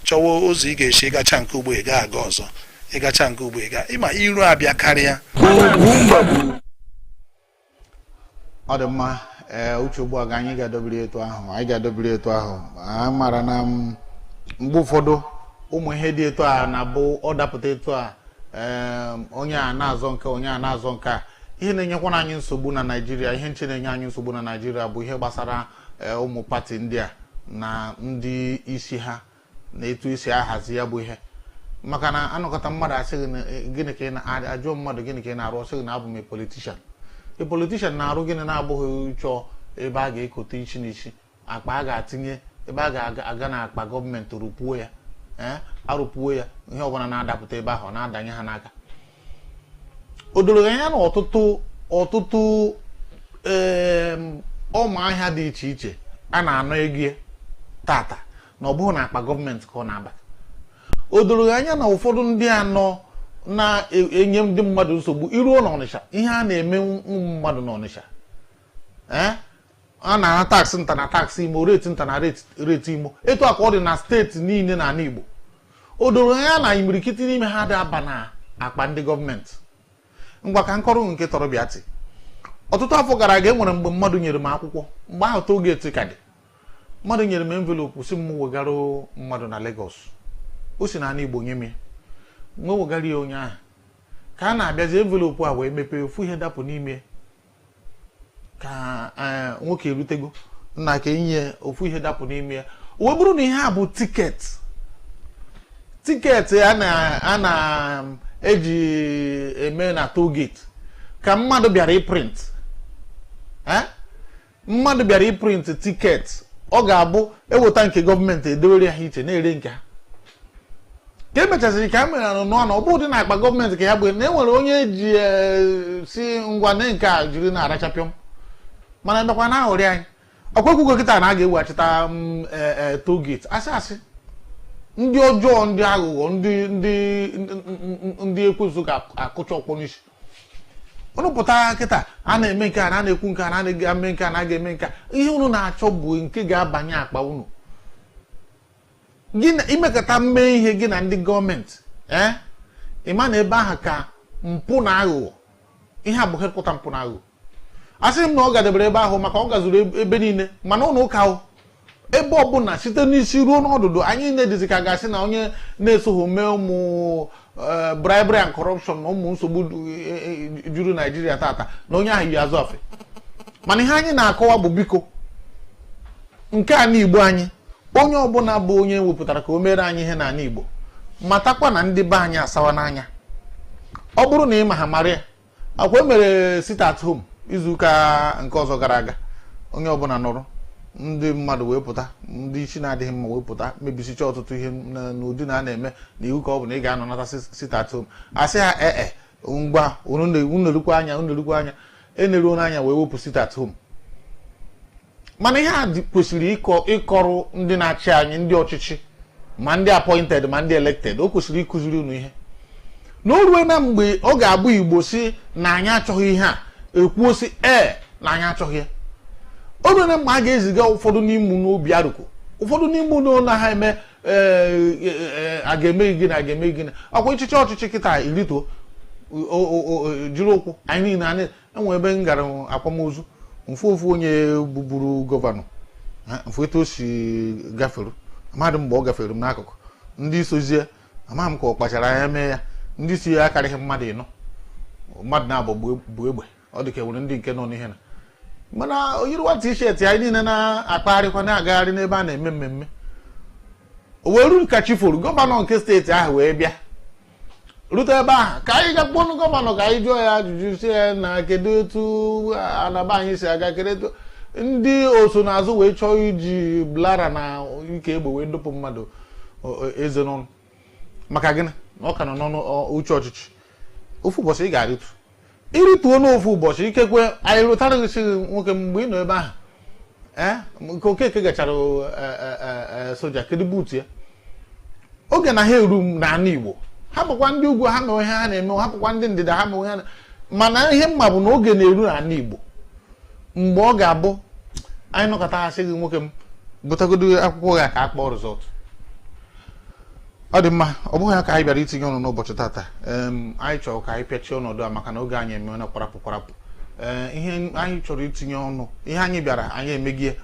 chọwa ụzọ ị ga-esi ịgacha nke ugbo, ị ga aga ọzọ, ịgacha nke ugbo, ị ga ịma iru abịa karịa. Ọ dị mma. Ee, Uche Ogbuagụ, anyị ga-adọbiri etu ahụ, anyị ga-adọbiri etu ahụ. A mara na mgbe ụfọdụ ụmụ ihe dị etu a na-abụ ọ dapụta etu a, ee, onye a na-azọ nke, onye a na-azọ nke a. Ihe na-enyekwana anyị nsogbu na Naịjirịa, ihe nche na-enye anyị nsogbu na Naịjirịa bụ ihe gbasara, ee, ụmụ pati ndị a na ndị isi ha na etu esi ahazi ya bụ ihe, maka na anọkọta mmadụ asị gị na gịnị ka ị na-ajụ mmadụ, gịnị ka ị na-arụ? Ọsị gị na abụ m a politician. A politician na-arụ gịnị na-abụghị ịchọ ebe a ga-ekote isi n'isi akpa a ga-atinye Ebe a ga-aga na akpa gọọmenti rụpuo ya, ee, arụpuo ya, ihe ọbụla na-adapụta ebe ahụ ọ na-adanye ha n'aka. O doro anya na ọtụtụ ụmụ ahịa dị iche iche a na-anọ ego ya tata na ọ bụghị na akpa gọọmenti ka ọ na-aba. O doro anya na ụfọdụ ndị anọ na-enye ndị mmadụ nsogbu iruo n'Ọnịsha, ihe a na-eme ụmụ mmadụ n'Ọnịsha, ee, a na-ana tax nta na tax imo, rate nta na rate imo, etu a ka ọ dị na steeti niile n'ala Igbo. O doro anya na imirikiti n'ime ha dị aba na akpa ndị gọọmenti. Ngwa, ka nkọrọ nke tọrọ bịa tị. Ọtụtụ afọ gara aga, e nwere mgbe mmadụ nyere m akwụkwọ, mgbe ahụ toll gate ka dị. Mmadụ nyere m envelope si m wegara mmadụ na Lagos. O si n'ala Igbo nye m ya, m wegara ya onye ahụ. Ka a na-abịazi, envelope a wee mepee, ofu ihe dapụ n'ime ka nwoke erutego nna ka inye ofu ihe dapụ n'ime ya. O wee bụrụ na ihe a bụ ticket a na-eji eme na toll gate ka mmadụ bịara ịprint. Mmadụ bịara ịprint ticket, ọ ga-abụ eweta nke gọọmenti edewere ha iche, na-ere nke ha. Ka emechaziri ka a mere nọ na ọ bụ dị na akpa gọọmenti ka ya bụ na e nwere onye ji si ngwa na nke a jiri na-arachapịọm, mana emekwa na aghọrị anyị. Ọkwa ekwugo kịta na a ga-eweghachita toll gate. Asị asị ndị ọjọọ, ndị aghụghọ, ndị ekwensu ga-akụcha ọkpọ n'isi unu. Pụta kịta, a na-eme nke a, na na-ekwu nke a, na na-eme nke a, na ga-eme nke a. Ihe unu na-achọ bụ nke ga-abanye akpa unu. Gị na imekọta mmee ihe gị na ndị gọọmenti, ee, ịma na ebe ahụ ka mpụ na aghụghọ, ihe a bụ headquarter mpụ na aghụghọ. Asị m na ọ gadebere ebe ahụ maka ọ gazuru ebe niile, mana ụlọ ụka ahụ ebe ọbụla site n'isi ruo n'ọdụdụ anyị na-edizi ka ga-asị na onye na-esoghi mee ụmụ bribery and corruption na ụmụ nsogbu juru Naijiria tata na onye ahụ yi azụ afe. Mana ihe anyị na-akọwa bụ, biko, nke a n'Igbo anyị, onye ọbụla bụ onye wepụtara ka o mere anyị ihe n'ala Igbo, matakwa na ndị be anyị asawa n'anya. Ọ bụrụ na ị ma ha mara ya akwa emere sit at home izuụka nke ọzọ gara aga, onye ọbụla nọrọ, ndị mmadụ wee pụta, ndị isi na-adịghị mma wee pụta mebisicha ọtụtụ ihe n'ụdị na a na-eme na iwu ka ọ bụ na ị ga-anọ nata sit at home. Asị ha ee, ngwa, unu erukwa anya, unu erukwa anya, eneruo n'anya wee wepụ sit at home. Mana ihe a kwesịrị ịkọrọ ndị na-achị anyị, ndị ọchịchị, ma ndị appointed ma ndị elected, o kwesịrị ịkụziri unu ihe na o rue na mgbe ọ ga-abụ Igbo si na anyị achọghị ihe a, ekwuo si ee na anyị achọghị ya. O rue na mgbe a ga-eziga ụfọdụ n'ime n'obi arụkọ, ụfọdụ n'ime unu na ha eme a ga-eme gịnị, a ga-eme gịnị. Ọkwa ịchịchị ọchịchị kịta irituo jiri ụkwụ anyị niile. Anyị enwe ebe m gara akwamozu mfu ofu onye bụburu gọvanọ, mfu etu o si gafere amadị mgbe ọ gafere m n'akụkụ, ndị sozie amaghị m ka ọ kpachara anya mee ya. Ndị si ya akarịghị mmadụ ịnọ, mmadụ na-abụ bụ egbe. Ọ dị ka enwere ndị nke nọ n'ihe na mana o yiriwa T-shirt, anyị niile na-akpagharịkwa, na-agagharị n'ebe a na-eme mmemme. O wee ru ka chi foro, gọvanọ nke steeti ahụ wee bịa rute ebe ahụ ka anyị gakpọnụ gọvanọ ka anyị jụọ ya ajụjụ, si ya na kedu etu anaba anyị si aga, kedu etu ndị osonazụ wee chọọ iji blara na ike egbe wee dụpụ mmadụ eze n'ọnụ. Maka gịnị? Na ọ ka nọ n'ọnụ uche ọchịchị. Ofu ụbọchị ị ga-arịtu, irituo n'ofu ụbọchị, ikekwe anyị rụtara gị sị gị, nwoke, mgbe ị nọ ebe ahụ, ee, nke Okeke gachara soja, kedu buutu ya oge na ha eru n'ala Igbo? Ha bụkwa ndị ugwu, ha mee ihe ha na-eme, ha bụkwa ndị ndịda, ha mee ihe ha mana ihe mma bụ na oge na-eru n'ala Igbo mgbe ọ ga-abụ anyị nọkọta, ha sị gị, nwoke m, butagodo akwụkwọ ya ka a kpọọ result. Ọ dị mma, ọ bụghị ya ka anyị bịara itinye ọnụ n'ụbọchị tata. Anyị chọrọ ka anyị pịachie ọnọdụ a maka na oge anyị emeela kwarapụ kwarapụ. Ee, ihe anyị chọrọ itinye ọnụ, ihe anyị bịara anyị emegie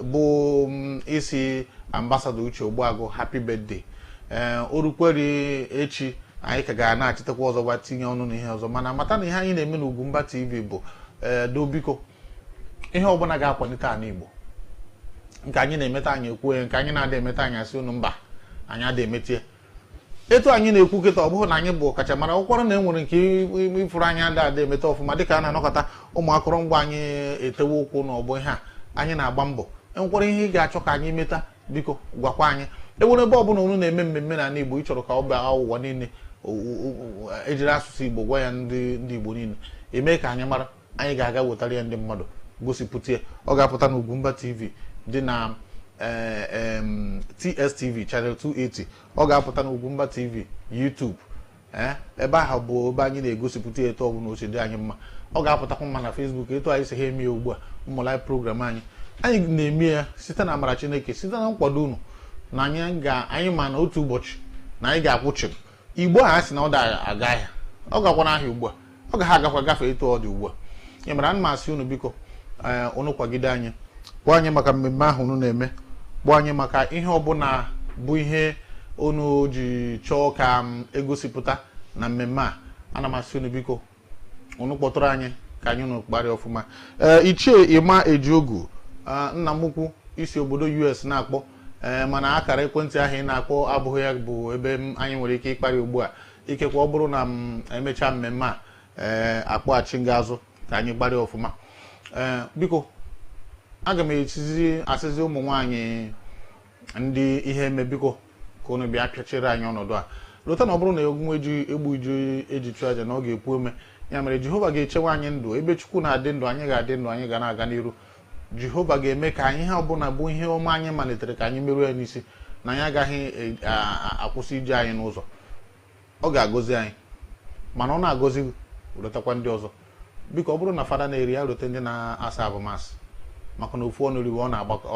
bụ isi Ambassador Uche Ogbuagụ happy birthday. Ee, o rukweri echi, anyị ka ga na-achịtakwa ọzọ gwa tinye ọnụ n'ihe ọzọ. Mana mata na ihe anyị na-eme n'Ugwumba TV bụ ee do, biko, ihe ọbụla ga-akwalite ala Igbo, nke anyị na-emeta anyị ekwuo ya, nke anyị na-ada emeta anyị asị unu mba, anyị ada emetie. Etu anyị na-ekwu kịta, ọ bụghị na anyị bụ ọkachamara ụkwara na enwere nke ifuru anyị ada ada emeta ọfụma, dịka a na-anọkọta ụmụ akụrụngwa anyị etewe ụkwụ na ọgbọ ihe a anyị na-agba mbọ. Enwekwara ihe ị ga-achọ ka anyị meta, biko gwakwa anyị. Enwere ebe ọbụla unu na-eme mmemme n'ala Igbo ị chọrọ ka ọ baa ụwa niile, ejiri asụsụ Igbo gwa ya ndị Igbo niile, eme ka anyị mara, anyị ga-aga wetara ya ndị mmadụ, gosipụta ya. Ọ ga-apụta na Ugwumba TV dị na TSTV channel 280. Ọ ga-apụta na Ugwumba TV YouTube, ebe ahụ bụ ebe anyị na-egosipụta etu ọbụla o si dị anyị mma. Ọ ga-apụtakwa mma na Facebook etu anyị si ha eme ya ugbu a. Ụmụ live program anyị na-eme ya site na amara Chineke, site na nkwado unu, na anyị ma na otu ụbọchị na anyị ga-akwụchi Igbo a sị na ọ da-aga ahịa, ọ gakwa n'ahịa ugbu a, ọ gaghị agakwa gafee etu ọ dị ugbu a. Ya mere ana m asị unu biko, unu kwagide anyị, kpọọ anyị maka mmemme ahụ unu na-eme, kpọọ anyị maka ihe ọbụla bụ ihe unu ji chọọ ka m egosipụta na mmemme a. Ana m asị unu biko, unu kpọtụrụ anyị ka anyị unu kparịa ọfụma. Ichie Ịma Ejiogu, nna m ukwu isi obodo US na-akpọ, mana akara ekwentị ahụ ị na-akpọ abụghị ya bụ ebe anyị nwere ike ịkparị ugbu a. Ikekwe ọ bụrụ na m emechaa mmemme a, akpọghachi gị azụ ka anyị kparịa ọfụma. Biko aga m esizi asịzi ụmụ nwaanyị ndị ihe eme, biko ka unu bịa pịachiri anyị ọnọdụ a. Lota na ọ bụrụ na egwu eji egbu iju eji chụọ aja na ọ ga-ekwu ome. Ya mere Jehova ga-echewe anyị ndụ. Ebe Chukwu na-adị ndụ, anyị ga-adị ndụ, anyị ga na-aga n'iru. Jehova ga-eme ka anyị ihe ọbụla bụ ihe ọma anyị malitere ka anyị meruo ya n'isi, na anyị agaghị akwụsị ije anyị n'ụzọ. Ọ ga-agọzi anyị, mana ọ na-agọzi wetakwa ndị ọzọ. Biko ọ bụrụ na fada na-eri ya, rute ndị na-asa abụmasị, maka na ofu ọnụ riwe ọ na-agbagọ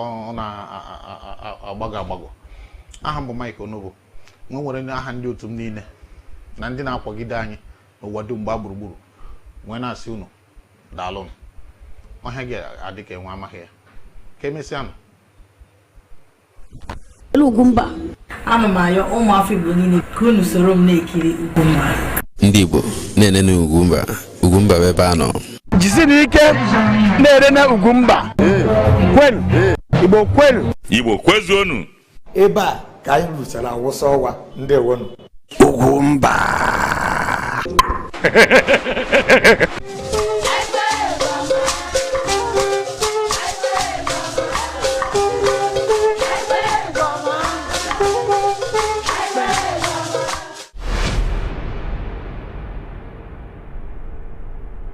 agbagọ. Aha m bụ Mike Onobo, nwe nwere aha ndị otu m niile na ndị na-akwagide anyị n'ụwa dum gbaa gburugburu, nwee na-asị unu daalụnụ. Ọhịa ga-adị ka enwe amaghị ya. Ka emesịanụ. Ugwumba. Ana m ayọ ụmụafọ Igbo niile ka unu soro m na-ekiri Ugwumba. Ndị Igbo na-enene Ugwumba. Ugwumba bụ ebe a nọ. Jisi ike na-ere na Ugwumba. Kwenu Igbo, kwenu Igbo kwezuonu. Ebe a ka anyị rụchara awụsa ọwa. Ndewonu. Ugwumba.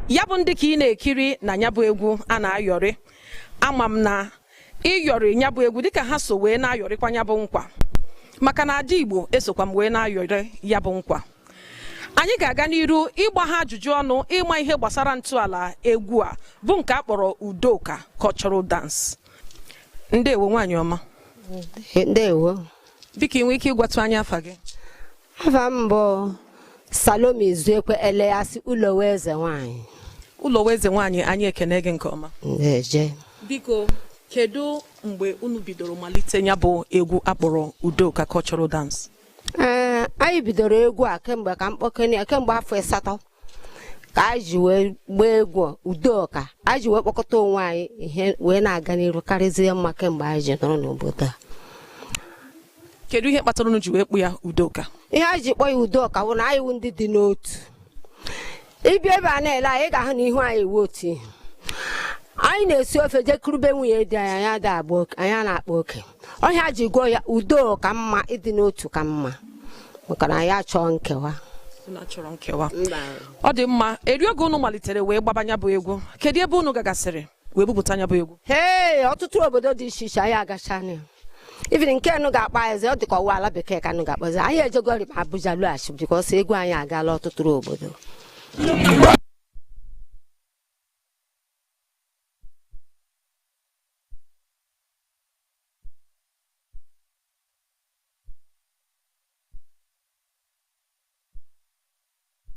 Ya bụ ndị ka ị na-ekiri na ya bụ egwu a na-ayọrị. Ama m na ịyọrị ya bụ egwu dịka ha so wee na-ayọrịkwa ya bụ nkwa, maka na ada Igbo esokwa m wee na-ayọrị ya bụ nkwa. Anyị ga-aga n'iru ịgba ha ajụjụ ọnụ, ịma ihe gbasara ntọala egwu a bụ nke a kpọrọ Udoka Cultural Dance. Ndewo nwaanyị ọma. Ndewo. Biko ị nwee ike ịgwatụ anyị afa gị? Afa m bụ Salome Izuekwe Eleasị Ụlọweze nwaanyị. Ụlọweze nwaanyị, anyị ekene gị nke ọma. Ndeje. Biko kedu mgbe unu bidoro malite ya bụ egwu akpọrọ Udoka Cultural Dance? Ee, anyị bidoro egwu a kemgbe ka mkpọkene ya, kemgbe afọ 8 ka anyị ji wee gbaa egwu Udoka. Anyị ji wee kpọkọta onwe anyị ihe wee na-aga n'iru karịzie mma kemgbe anyị ji nọrọ n'obodo a. Kedu ihe kpatara unu ji wee kpụ ya Udoka? Ihe anyị ji kpọ ya Udoka bụ na anyị wụ ndị dị n'otu. Ịbịa ebe a na-ele anyị, ị ga-ahụ na ihu anyị ewu otu ihe. Anyị na-esi ofe jee kurube nwunye di anyị, anyị ada agba oke, anyị na-akpa oke. Ọhịa ji gụọ ya udo ka mma, ịdị n'otu ka mma, maka na anyị achọọ nkewa. Unu achọrọ nkewa. Ọ dị mma. Eri oge unu malitere wee gbaba ya bụ egwu, kedu ebe unu gagasịrị wee bupụta ya bụ egwu? Hee, ọtụtụ obodo dị iche iche anyị agachana. Even nke nụ ga-akpa eze, ọ dịka ọwa ala bekee ka nụ ga-akpọzi. Anyị ejegori ma Abuja lughachi, because egwu anyị agaala ọtụtụ obodo.